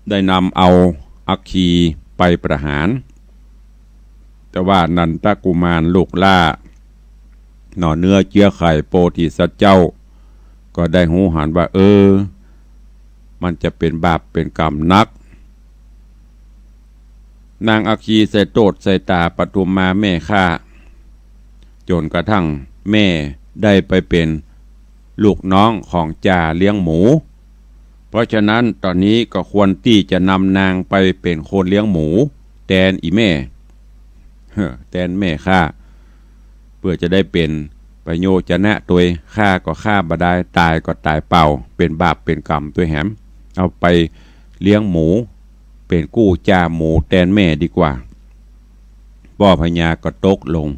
ได้นำเอาอัคคีไปประหาร แต่ว่านันทกุมารลูกหล้า หน่อเนื้อเจื๊อไข่โปธิสัตว์เจ้า ก็ได้ฮู้หันว่า เออ มันจะเป๋นบาปเป๋นกรรมนัก นางอัคคีใส่โต้ษใส่ต๋าปทุมมาแม่ข้า จ๋นกระทั่งแม่ได้ไปเป๋นลูกน้องของจ่าเลี้ยงหมู เพราะฉะนั้นต๋อนนี้ก็ควรตี้จะนำนางไปเป๋นคนเลี้ยงหมูแตนอี่แม่ แตนแม่ข้า เปื้อจะได้เป๋นประโยชน์จะนะตวย ฆ่าก็ฆ่าบ่ดาย ต๋ายก็ต๋ายเปล่า เป๋นบาปเป๋นกรรมตวยแหม เอาไปเลี้ยงหมู เป๋นกู้จ่าหมูแตนแม่ดีกว่า ป้อพญาก็ตกลง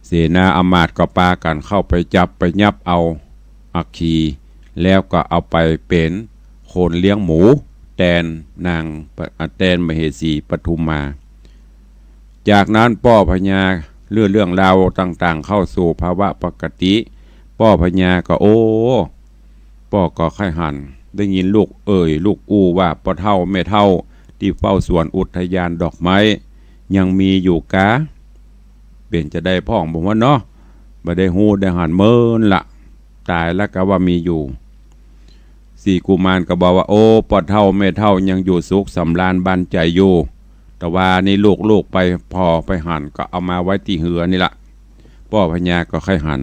เสนาอำมาตย์ก็ปากั๋นเข้าไปจับไปยับเอาอัคคี แล้วก็เอาไปเป๋นคนเลี้ยงหมูแตนนางป- แตนมเหสีปทุมมา จากนั้นป้อพญาเรื่อง เรื่องราวต่างๆ เข้าสู่ภาวะปกติ ป้อพญาก็ โอ้ ป้อก็ใค่หัน ได้ยินลูกเอ่ยลูกอู้ว่าป้อเฒ่าแม่เฒ่าตี้เฝ้าสวนอุทยานดอกไม้ ยังมีอยู่กา เป๋นจะใดพ่องบ่ฮู้เนาะ บ่ได้ฮู้ได้หันเมินละ ต๋ายแล้วก็ว่ามีอยู่ สี่กุมารก็บอกว่า โอ้ ป้อเฒ่าแม่เฒ่ายังอยู่สุขสำราญบานใจ๋อยู่ แต่ว่านี่ลูกๆ ไปผ่อไปหันก็เอามาไว้ตี้เฮือนี่ละ ป้อพญาก็ใค่หัน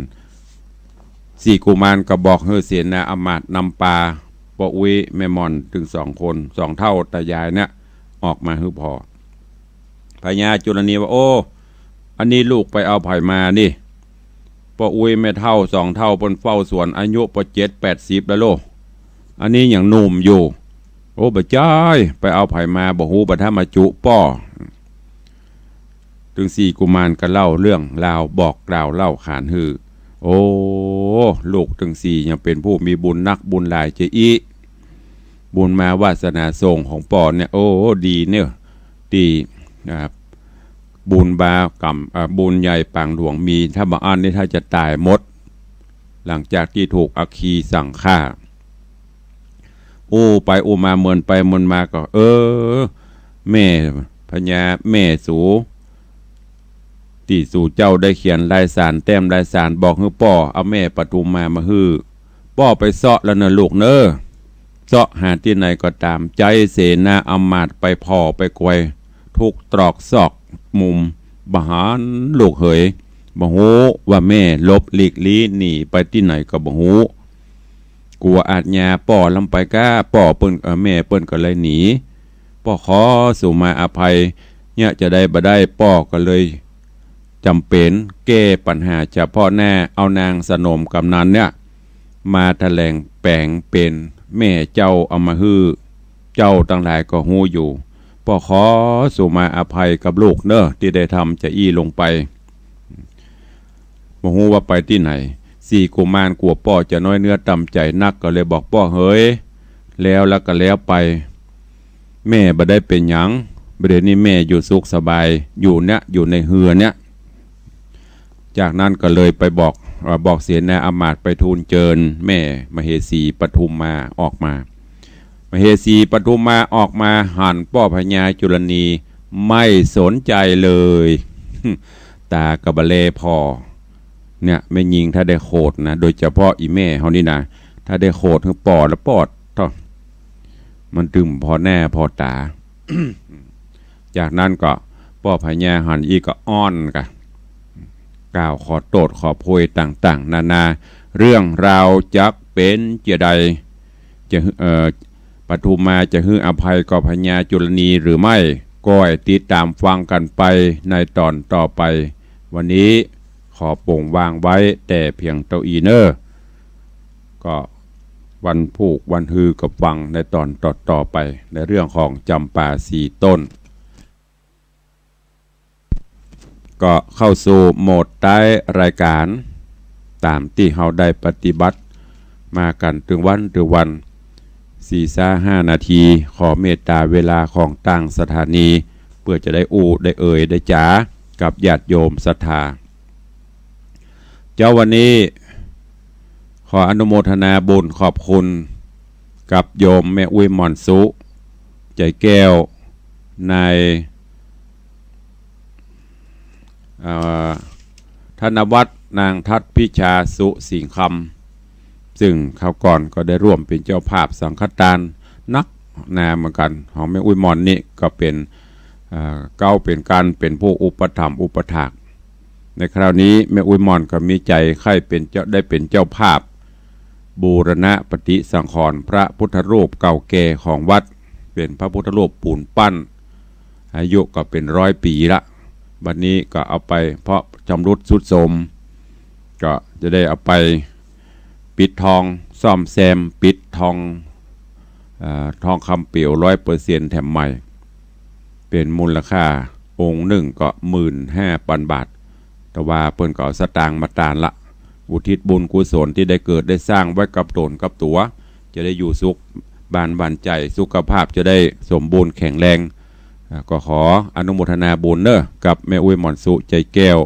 สี่กุมารก็บอกหื้อเสนาอำมาตย์นำปาป้ออุ๊ยแม่หม่อนตึงสองคน สองเฒ่าต๋ายายเนี่ย ออกมาหื้อผ่อ พญาจุลนีว่า โอ้ อันนี้ลูกไปเอาใผมานี่ ป้ออุ๊ยแม่เฒ่าสองเฒ่าเปิ้นเฝ้าสวน อายุป้อเจ็ดแปดสิบแล้วโล อันนี้ยังหนุ่มอยู่ โอ้ บ่ใจ้ ไปเอาใผมาบ่ฮู้ บ่ทันมาจุป้อ ตึงสี่กุมารก็เล่าเรื่องราวบอกกล่าวเล่าขานหื้อ โอ้ ลูกตึงสี่ยังเป๋นผู้มีบุญนักบุญหลายจะอี้ บุญมาวาสนาส่งของป้อเนี่ย โอ้ ดีเนี่ย ตี้ อ่า บุญบากรรม อ่า บุญใหญ่ปางหลวงมี ถ้าบ่อั้นนี่ถ้าจะต๋ายหมด หลังจากตี้ถูกอัคคีสั่งฆ่า อู้ไปอู้มาเมินไปเมินมาก็ เออ แม่พญาแม่สู ตี้สูเจ้าได้เขียนลายสารแต้มลายสารบอกหื้อป้อเอาแม่ปทุมมามาหื้อ ป้อไปเซาะแล้วเน่อลูกเน่อ เซาะหาตี้ไหนก็ต๋ามใจ๋ เสนาอำมาตย์ไปผ่อไปกวย ทุกตรอกซอกมุม บ่หันลูกเหย บ่ฮู้ว่าแม่หลบหลีกลี้หนีไปตี้ไหนก็บ่ฮู้ กั๋วอาชญาป้อลำไปก้า ป้อเปิ้น เอ่อ แม่เปิ้นก็เลยหนี ป้อขอสูมาอภัย เนี่ยจะใดบ่ได้ ป้อก็เลยจ๋ำเป๋นแก้ปัญหาเฉพาะหน้า เอานางสนมกำนัลเนี่ย มาแถลงแป๋งเป๋นแม่เจ้าเอามาหื้อ เจ้าตังหลายก็ฮู้อยู่ ป้อขอสูมาอภัยกับลูกเน่อ ตี้ได้ทำจะอี้ลงไป บ่ฮู้ว่าไปตี้ไหน สี่กุมารกั๋วป้อจะน้อยเนื้อต่ำใจ๋นัก ก็เลยบอกป้อเหย แล้วแล้วก็แล้วไป แม่บ่ได้เป๋นหยัง บ่าเดี่ยวนี้แม่อยู่สุขสบาย อยู่เนี่ย อยู่ในเฮือเนี่ย จากนั้นก็เลยไปบอก เอ่อ บอกเสนาอำมาตย์ไปทูลเจิญแม่มเหสีปทุมมาออกมา มเหสีปทุมมาออกมาหันป้อพญาจุลนีไม่สนใจ๋เลย ต๋าก็บ่แลผ่อ เนี่ย แม่ญิงถ้าได้โขดนะ โดยเฉพาะอี่แม่เฮานี่นะ ถ้าได้โขดหื้อป้อแล้วปอดเถาะ มันตึงผ่อหน้าผ่อต๋า จากนั้นก็ป้อพญาหันอี้ก็อ้อนกะ กล่าวขอโต้ษขอโพยต่างๆ นานา เรื่องราวจักเป๋นจะใด จะหื้อ เอ่อ ปทุมมาจะหื้ออภัยกับพญาจุลนีหรือไม่ ก้อยติดต๋ามฟังกั๋นไปในต๋อนต่อไป วันนี้ขอป๋งวางไว้แต่เพียงเต้าอี้เน่อ ก็วันพูกวันฮือก็ฟังในต๋อนต่อๆ ไป ในเรื่องของจ๋ำปาสี่ต้น ก็เข้าสู่โหมดต๊ายรายก๋าน ต๋ามตี้เฮาได้ปฏิบัติมากั๋นตึงวันตึงวัน สี่ซาห้านาที ขอเมตต๋าเวลาของตางสถานี เปื้อจะได้อู้ได้เอ่ยได้จ๋ากับญาติโยมศรัทธา เจ๊าวันนี้ขออนุโมทนาบุญขอบคุณกับโยมแม่อุ๊ยหม่อนสุ ใจ๋แก้ว นาย เอ่อ ธนวัฒน์ นางทัศน์พิชา สุสิงห์คำ ซึ่งคราวก่อนก็ได้ร่วมเป๋นเจ้าภาพสังฆทานนักหนาเหมือนกั๋น ของแม่อุ๊ยหม่อนนี่ก็เป๋น เอ่อ เก๊าเป๋นกั๋นเป๋นผู้อุปถัมภ์อุปถาก ในคราวนี้แม่อุ๊ยหม่อนก็มีใจ๋ใค่เป๋นเจ้า ได้เป๋นเจ้าภาพ บูรณะปฏิสังขรณ์พระพุทธรูปเก่าแก่ของวัด เป๋นพระพุทธรูปปูนปั้น อายุก็เป๋นร้อยปี๋ละ บัดนี้ก็เอาไปเพราะชำรุดทรุดโทรม ก็จะได้เอาไปปิดทอง ซ่อมแซม ปิดทอง เอ่อ ทองคำเปลวร้อยเปอร์เซ็นต์แถมใหม่ เป๋นมูลค่าองค์นึ่งก็หมื่นห้าปันบาท แต่ว่าเปิ้นก็เอาสตางค์มาตานละ อุทิศบุญกุศลตี้ได้เกิดได้สร้างไว้กับต๋นกับตั๋ว จะได้อยู่สุข บ้านหวานใจ๋ สุขภาพจะได้สมบูรณ์แข็งแรง อ่า ก็ขออนุโมทนาบุญเน่อ กับแม่อุ๊ยหม่อนสุ ใจ๋แก้ว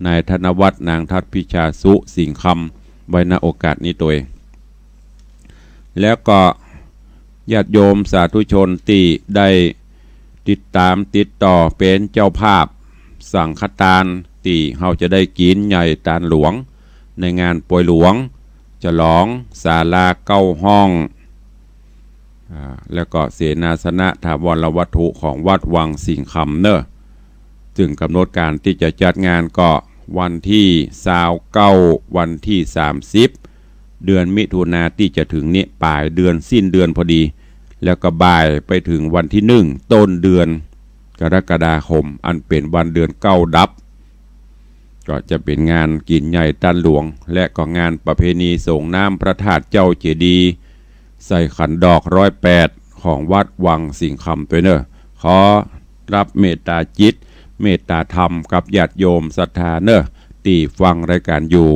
นายธนวัฒน์ นางทัศน์พิชา สุสิงห์คำ ไว้ ณ โอกาสนี้ตวย แล้วก็ญาติโยมสาธุชนตี้ได้ติดต๋ามติดต่อเป๋นเจ้าภาพสังฆทานตี้เฮาจะได้กิ๋นใหญ่ตานหลวง ในงานปอยหลวง ฉลองศาลาเก้าห้อง อ่า แล้วก็เสนาสนะถาวรวัตถุของวัดวังสิงห์คำเน่อ ซึ่งกำหนดก๋านตี้จะจัดงานก็วันตี้ซาวเก้า วันตี้สามสิบ เดือนมิถุนาตี้จะเถิงนี้ ป๋ายเดือนสิ้นเดือนพอดี แล้วก็บ่ายไปเถิงวันตี้หนึ่งต้นเดือนกรกฎาคม อันเป๋นวันเดือนเก้าดับ ก็จะเป๋นงานกิ๋นใหญ่ตานหลวง และก็งานประเพณีส่งน้ำพระธาตุเจ้าเจดีย์ใส่ขันดอกร้อยแปดของวัดวังสิงห์คำตวยเน่อ ขอรับเมตต๋าจิต เมตต๋าธรรมกับญาติโยมศรัทธาเน่อ ตี้ฟังรายก๋านอยู่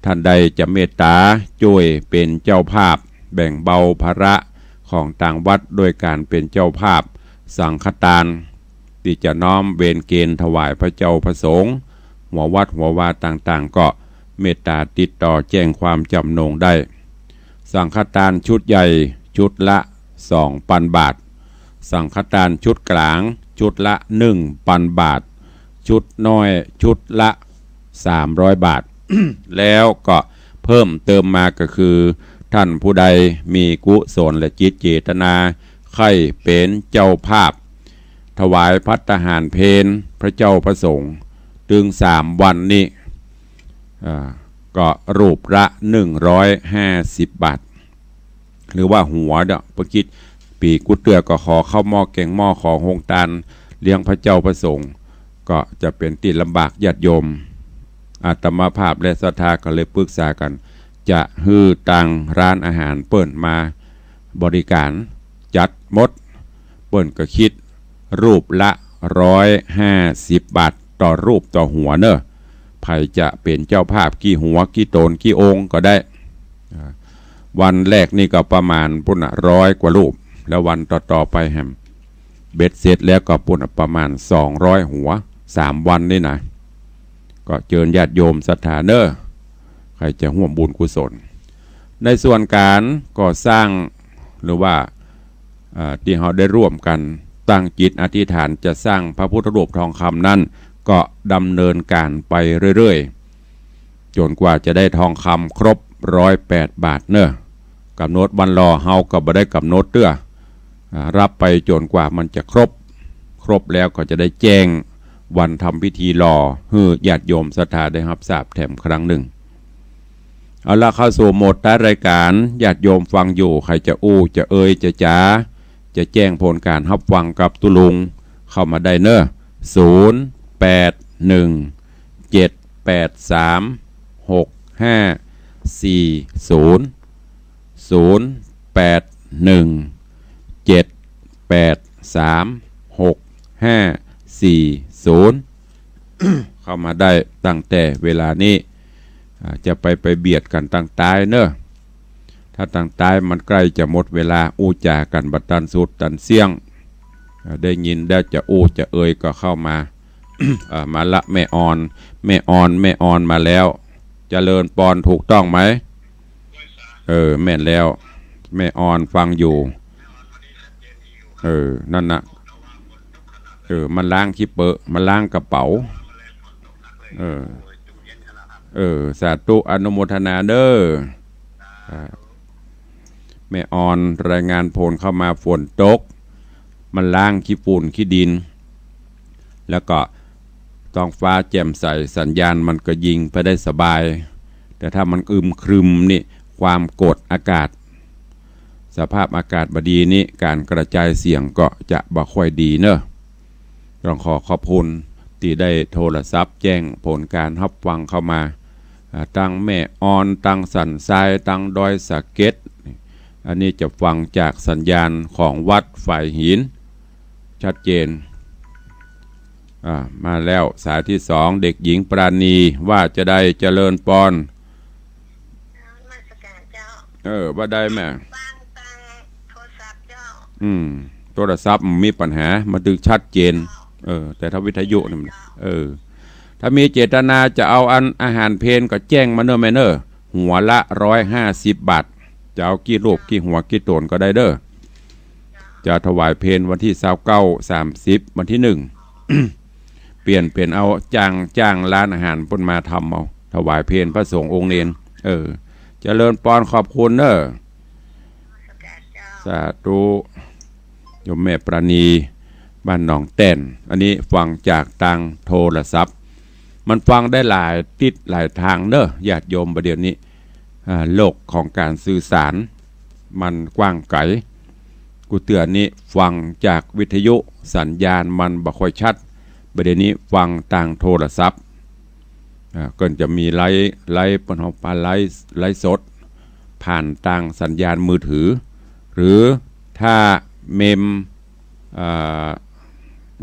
ต้านใดจะเมตต๋าจ้วยเป๋นเจ้าภาพ แบ่งเบาภาระของตางวัดโดยก๋านเป๋นเจ้าภาพสังฆทาน ตี้จะน้อมเวนเกณฑ์ถวายพระเจ้าพระสงฆ์ หัววัดหัววาต่างๆ ก็เมตต๋าติดต่อแจ้งความจ๋ำนงได้ สังฆทานชุดใหญ่ชุดละสองปันบาท สังฆทานชุดก๋างชุดละหนึ่งปันบาท ชุดน้อยชุดละสามร้อยบาท แล้วก็เพิ่มเติมมาก็คือ ต้านผู้ใดมีกุศลและจิตเจตนาใค่เป๋นเจ้าภาพ ถวายภัตตาหารเพลพระเจ้าพระสงฆ์ ตึงสามวันนี้ อ่า ก็รูปละหนึ่งร้อยห้าสิบบาท หรือว่าหัวเนาะ เปิ้นกึ๊ด ปี๋กู้เตื้อก็ขอข้าวหม้อแกงหม้อ ขอโฮงตานเลี้ยงพระเจ้าพระสงฆ์ ก็จะเป๋นตี้ลำบากญาติโยม อาตมาภาพและศรัทธาก็เลยปรึกษากั๋น จะหื้อตางร้านอาหารเปิ้นมาบริก๋านจัดหมด เปิ้นก็กึ๊ดรูปละร้อยห้าสิบบาทต่อรูปต่อหัวเน่อ ใผจะเป๋นเจ้าภาพกี่หัวกี่ต๋นกี่องค์ก็ได้ อ่า วันแรกนี่ก็ประมาณปู้นน่ะร้อยกว่ารูป แล้ววันต่อๆ ไปแหม เบ็ดเสร็จแล้วก็ปู้นน่ะประมาณสองร้อยหัว สามวันนี่นะ ก็เจิญญาติโยมศรัทธาเน่อ ใผจะฮ่วมบุญกุศล ในส่วนก๋านก่อสร้าง หรือว่า อ่า ตี้เฮาได้ร่วมกั๋นตั้งจิตอธิษฐานจะสร้างพระพุทธรูปทองคำนั้น ก็ดำเนินก๋านไปเรื่อยๆ จ๋นกว่าจะได้ทองคำครบร้อยแปดบาทเน่อ ก๋ำหนดวันหล่อเฮาก็บ่ได้ก๋ำหนดเตื้อ อ่า รับไปจ๋นกว่ามันจะครบ ครบแล้วก็จะได้แจ้งวันทำพิธีหล่อ หื้อญาติโยมศรัทธาได้ฮับทราบแถมครั้งนึ่ง เอาละ เข้าสู่โหมดท้ายรายก๋าน ญาติโยมฟังอยู่ ใผจะอู้ จะเอ่ย จะจ๋า จะแจ้งผลก๋านฮับฟังกับตุ๊ลุง เข้ามาได้เน้อ ศูนย์ แปด หนึ่ง เจ็ด แปด สาม หก ห้า สี่ ศูนย์ ศูนย์ แปด หนึ่ง เจ็ด แปด สาม หก ห้า สี่ ศูนย์ เข้ามาได้ตั้งแต่เวลานี้ อ่า จะไป ไปเบียดกั๋นตางใต้เน้อ ถ้าตางใต้มันใก้จะหมดเวลา อู้จ๋ากั๋นบ่ตันสุดตันเสี้ยง อ่า ได้ยินแล้วจะอู้จะเอ่ยก็เข้ามา อ่า มาละ แม่ออน แม่ออน แม่ออนมาแล้ว เจริญปอน ถูกต้องไหม เออ แม่นแล้ว แม่ออนฟังอยู่ เออ นั่นน่ะ เออ มันล้างขี้เปอะ มันล้างกระเป๋า เออ เออ สาธุ อนุโมทนาเน้อ อ่า แม่ออนรายงานผลเข้ามา ฝนตก มันล้างขี้ฝุ่นขี้ดิน แล้วก็ท้องฟ้าแจ่มใส สัญญาณมันก็ยิงไปได้สบาย แต่ถ้ามันอึมครึมนี่ ความกดอากาศ สภาพอากาศบ่ดีนี่ ก๋านกระจายเสียงก็จะบ่ค่อยดีเน้อ ต้องขอขอบคุณตี้ได้โทรศัพท์แจ้งผลก๋านฮับฟังเข้ามา อ่า ตังแม่ออน ตังสันทราย ตังดอยสะเก็ด อันนี้จะฟังจากสัญญาณของวัดฝายหิน ชัดเจน อ่า มาแล้วสายตี้สอง เด็กหญิงปราณี ว่าจาใด เจริญปอน นมัสก๋านเจ้า เออ ว่าได้แม่ ฟังตางโทรศัพท์เจ้า อืม โทรศัพท์มันมีปัญหา มันจึงชัดเจน เออ แต่ถ้าวิทยุนี่มัน เออ ถ้ามีเจตนาจะเอาอันอาหารเพลก็แจ้งมาเน้อแม่เน้อ หัวละร้อยห้าสิบบาท จะเอากี่รูปกี่หัวกี่ต๋นก็ได้เน้อ จะถวายเพลวันตี้ซาวเก้า สามสิบ วันตี้หนึ่ง เปลี่ยนเป๋นเอาจ้าง จ้างร้านอาหารเปิ้นมาทำเอา ถวายเพลพระสงฆ์องค์เณร เออ เจริญปอน ขอบคุณเน้อ สาธุ โยมแม่ปราณี บ้านหนองแต้น อันนี้ฟังจากตางโทรศัพท์ มันฟังได้หลายทิศหลายตางเน้อ ญาติโยม บ่าเดี่ยวนี้ อ่า โลกของก๋านสื่อสารมันกว้างไก๋ กู้เตื้อนี้ฟังจากวิทยุ สัญญาณมันบ่ค่อยชัด บ่าเดี่ยวนี้ฟังตางโทรศัพท์ อ่า ก็จะมีไลฟ์ ไลฟ์ เปิ้นฮ้องปาไลฟ์ ไลฟ์สด ผ่านตางสัญญาณมือถือ หรือถ้าเมม อ่า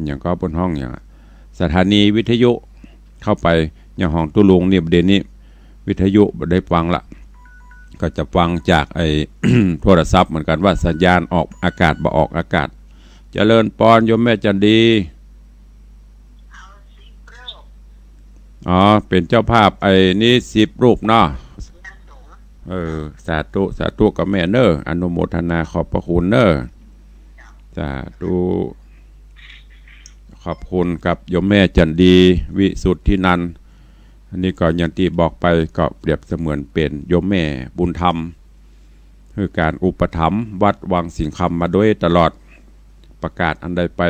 หยังก็เปิ้นฮ้องหยังอะ สถานีวิทยุเข้าไป อย่างของตุ๊ลุงนี่ บ่าเดี่ยวนี้วิทยุบ่ได้ฟังละ ก็จะฟังจากไอ้ โทรศัพท์เหมือนกั๋นว่าสัญญาณออกอากาศบ่ออกอากาศ เจริญปอน โยมแม่จันดี เอาสิบรูป อ๋อ เป๋นเจ้าภาพไอ้นี้สิบรูปเนาะ เออ สาธุ สาธุกับแม่เน้อ อนุโมทนาขอบพระคุณเน้อ สาธุ ขอบคุณกับโยมแม่จันดี วิสุทธินันท์ อันนี้ก็อย่างตี้บอกไป ก็เปรียบเสมือนเป๋นโยมแม่บุญธรรม คือก๋านอุปถัมภ์วัดวังสิงห์คำมาโดยตลอด ประกาศอันใดไป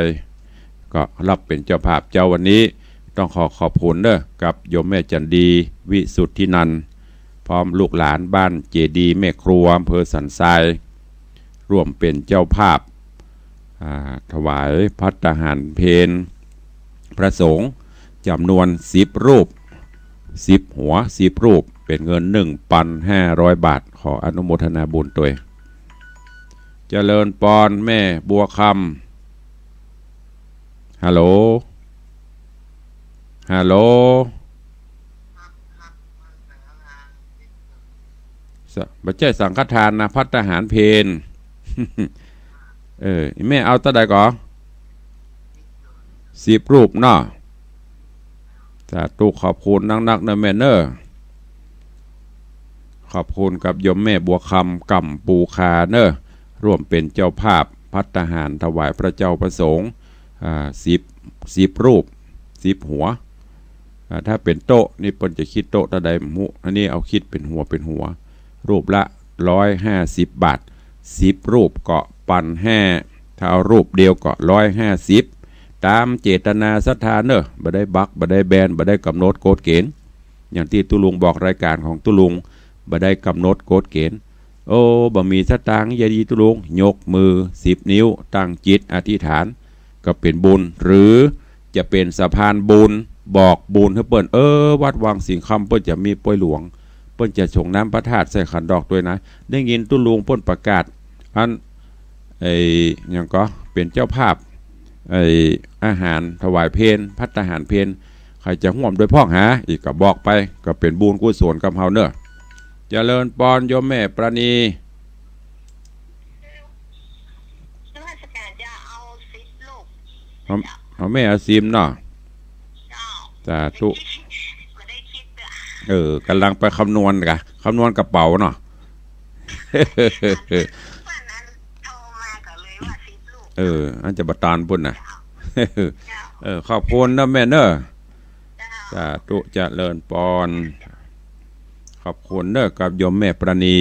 ก็รับเป๋นเจ้าภาพเจ้าวันนี้ ต้องขอขอบคุณเน้อ กับโยมแม่จันดี วิสุทธินันท์ พร้อมลูกหลานบ้านเจดีย์แม่ครัว อำเภอสันทราย ร่วมเป๋นเจ้าภาพ อ่า ถวายภัตตาหารเพลพระสงฆ์จ๋ำนวนสิบรูป สิบหัว สิบรูป เป๋นเงินหนึ่งปันห้าร้อยบาท ขออนุโมทนาบุญตวย เจริญปอนแม่บัวคำ ฮัลโหล ฮัลโหล ส- บ่ใจ้สังฆทานนะ ภัตตาหารเพล เออ แม่เอาเต้าใดก่อ สิบรูปเนาะ สาธุ ขอบคุณนักๆ เน้อแม่เน้อ ขอบคุณกับโยมแม่บัวคำ ก่ำปูคาเน้อ ร่วมเป๋นเจ้าภาพภัตตาหารถวายพระเจ้าพระสงฆ์ อ่า สิบ สิบรูป สิบหัว อ่า ถ้าเป๋นโต๊ะนี่เปิ้นจะคิดโต๊ะเต้าใดบ่ฮู้ อันนี้เอาคิดเป๋นหัวเป๋นหัว รูปละร้อยห้าสิบบาท สิบรูปก็ปันห้า ถ้าเอารูปเดียวก็ร้อยห้าสิบ ต๋ามเจตนาศรัทธาเน้อ บ่ได้บัก บ่ได้แบน บ่ได้ก๋ำหนดกฎเกณฑ์ อย่างตี้ตุ๊ลุงบอกรายก๋านของตุ๊ลุง บ่ได้ก๋ำหนดกฎเกณฑ์ โอ้ บ่มีสตางค์ อย่าดีตุ๊ลุง ยกมือสิบนิ้ว ตั้งจิตอธิษฐาน ก ก็เป๋นบุญ หรือจะเป๋นสะพานบุญ บอกบุญหื้อเปิ้น เออ วัดวังสิงห์คำเปิ้นจะมีปอยหลวง เปิ้นจะสรงน้ำพระธาตุใส่ขันดอกตวยนะ ได้ยินตุ๊ลุงเปิ้นประกาศ อัน ไอ้ หยังก็ เป๋นเจ้าภาพ ไอ้ อาหารถวายเพล ภัตตาหารเพล ใผจะฮ่วมตวยพ่องหา อีกก็บอกไป ก็เป๋นบุญกุศลกับเฮาเน่อ เจริญปอนโยมแม่ปราณี นมัสการเจ้า เอาสิบลูก เอา เอาแม่เอาสิบเนาะ เจ้า สาธุ บ่ได้คิดเตื้อ เออ ก่ำลังไปคำนวณกะ คำนวณกระเป๋าเนาะ วันนั้นโทรมาก็เลยว่าสิบลูก เออ อันจะบ่ตานปุ้นน่ะ เจ้า เออ ขอบคุณนะแม่เน่อ เจ้า สาธุ เจริญปอน ขอบคุณเน่อกับโยมแม่ปราณี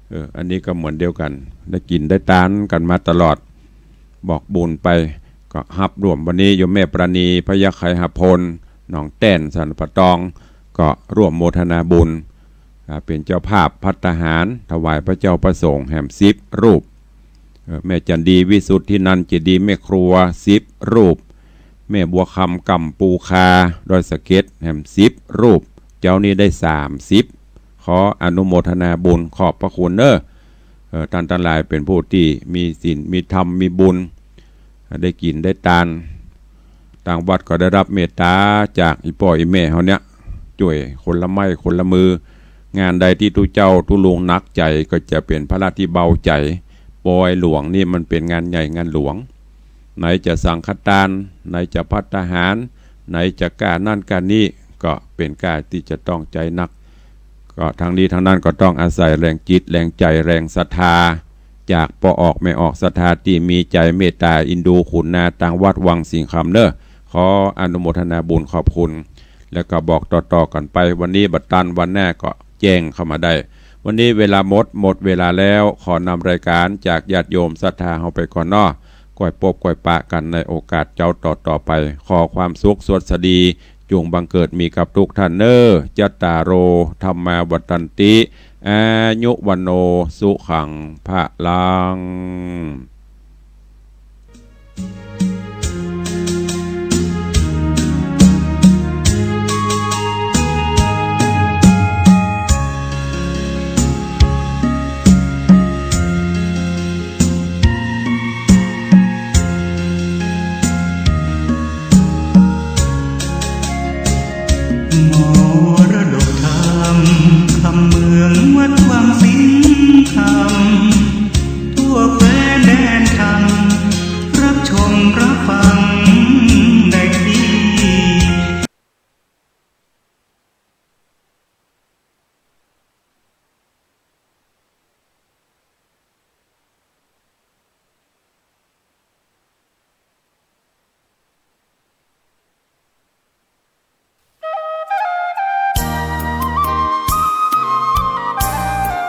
เออ อันนี้ก็เหมือนเดียวกั๋น ได้กิ๋นได้ตานกั๋นมาตลอด บอกบุญไป ก็ฮับร่วมวันนี้โยมแม่ปราณี พยัคฆ์ไขหพล หนองแต้น สันป่าตอง ก็ร่วมโมทนาบุญ อ่า เป๋นเจ้าภาพภัตตาหาร ถวายพระเจ้าพระสงฆ์แหมสิบรูป เออ แม่จันดี วิสุทธินันท์ เจดีย์แม่ครัว สิบรูป แม่บัวคำ ก่ำปูคา ดอยสะเก็ด แหมสิบรูป เจ๊านี้ได้สามสิบ ขออนุโมทนาบุญ ขอบพระคุณเน่อ เอ่อ ต้านตังหลายเป๋นผู้ตี้มีศีล มีธรรม มีบุญ ได้กิ๋นได้ตาน ตางวัดก็ได้ฮับเมตต๋าจากอี่ป้ออี่แม่เฮาเนี่ย จ้วยคนละไม้คนละมือ งานใดตี้ตุ๊เจ้าตุ๊ลุงหนักใจ๋ก็จะเป๋นภาระตี้เบาใจ๋ ปอยหลวงนี่มันเป๋นงานใหญ่งานหลวง ไหนจะสังฆตาน ไหนจะภัตตาหาร ไหนจะก้านั่นก้านี้ ก็เป๋นก้าตี้จะต้องใจ๋หนัก ก็ทั้งนี้ทั้งนั้นก็ต้องอาศัยแรงจิตแรงใจ๋แรงศรัทธา จากป้อออกแม่ออกศรัทธาตี้มีใจ๋เมตต๋าเอ็นดูขุนนาตางวัดวังสิงห์คำเน่อ ขออนุโมทนาบุญขอบคุณ แล้วก็บอกต่อๆ กั๋นไป วันนี้บ่ตันวันหน้าก็แจ้งเข้ามาได้ วันนี้เวลาหมด หมดเวลาแล้ว ขอนำรายก๋านจากญาติโยมศรัทธาเฮาไปก่อนเนาะ ก้อยปบก้อยปะกั๋นในโอกาสเจ๊าต่อๆ ไป ขอความสุขสวัสดี จุ่งบังเกิดมีกับทุกท่านเน่อ จัตตาโร ธัมมา วัฑฒันติ อายุ วัณโณ สุขัง พลัง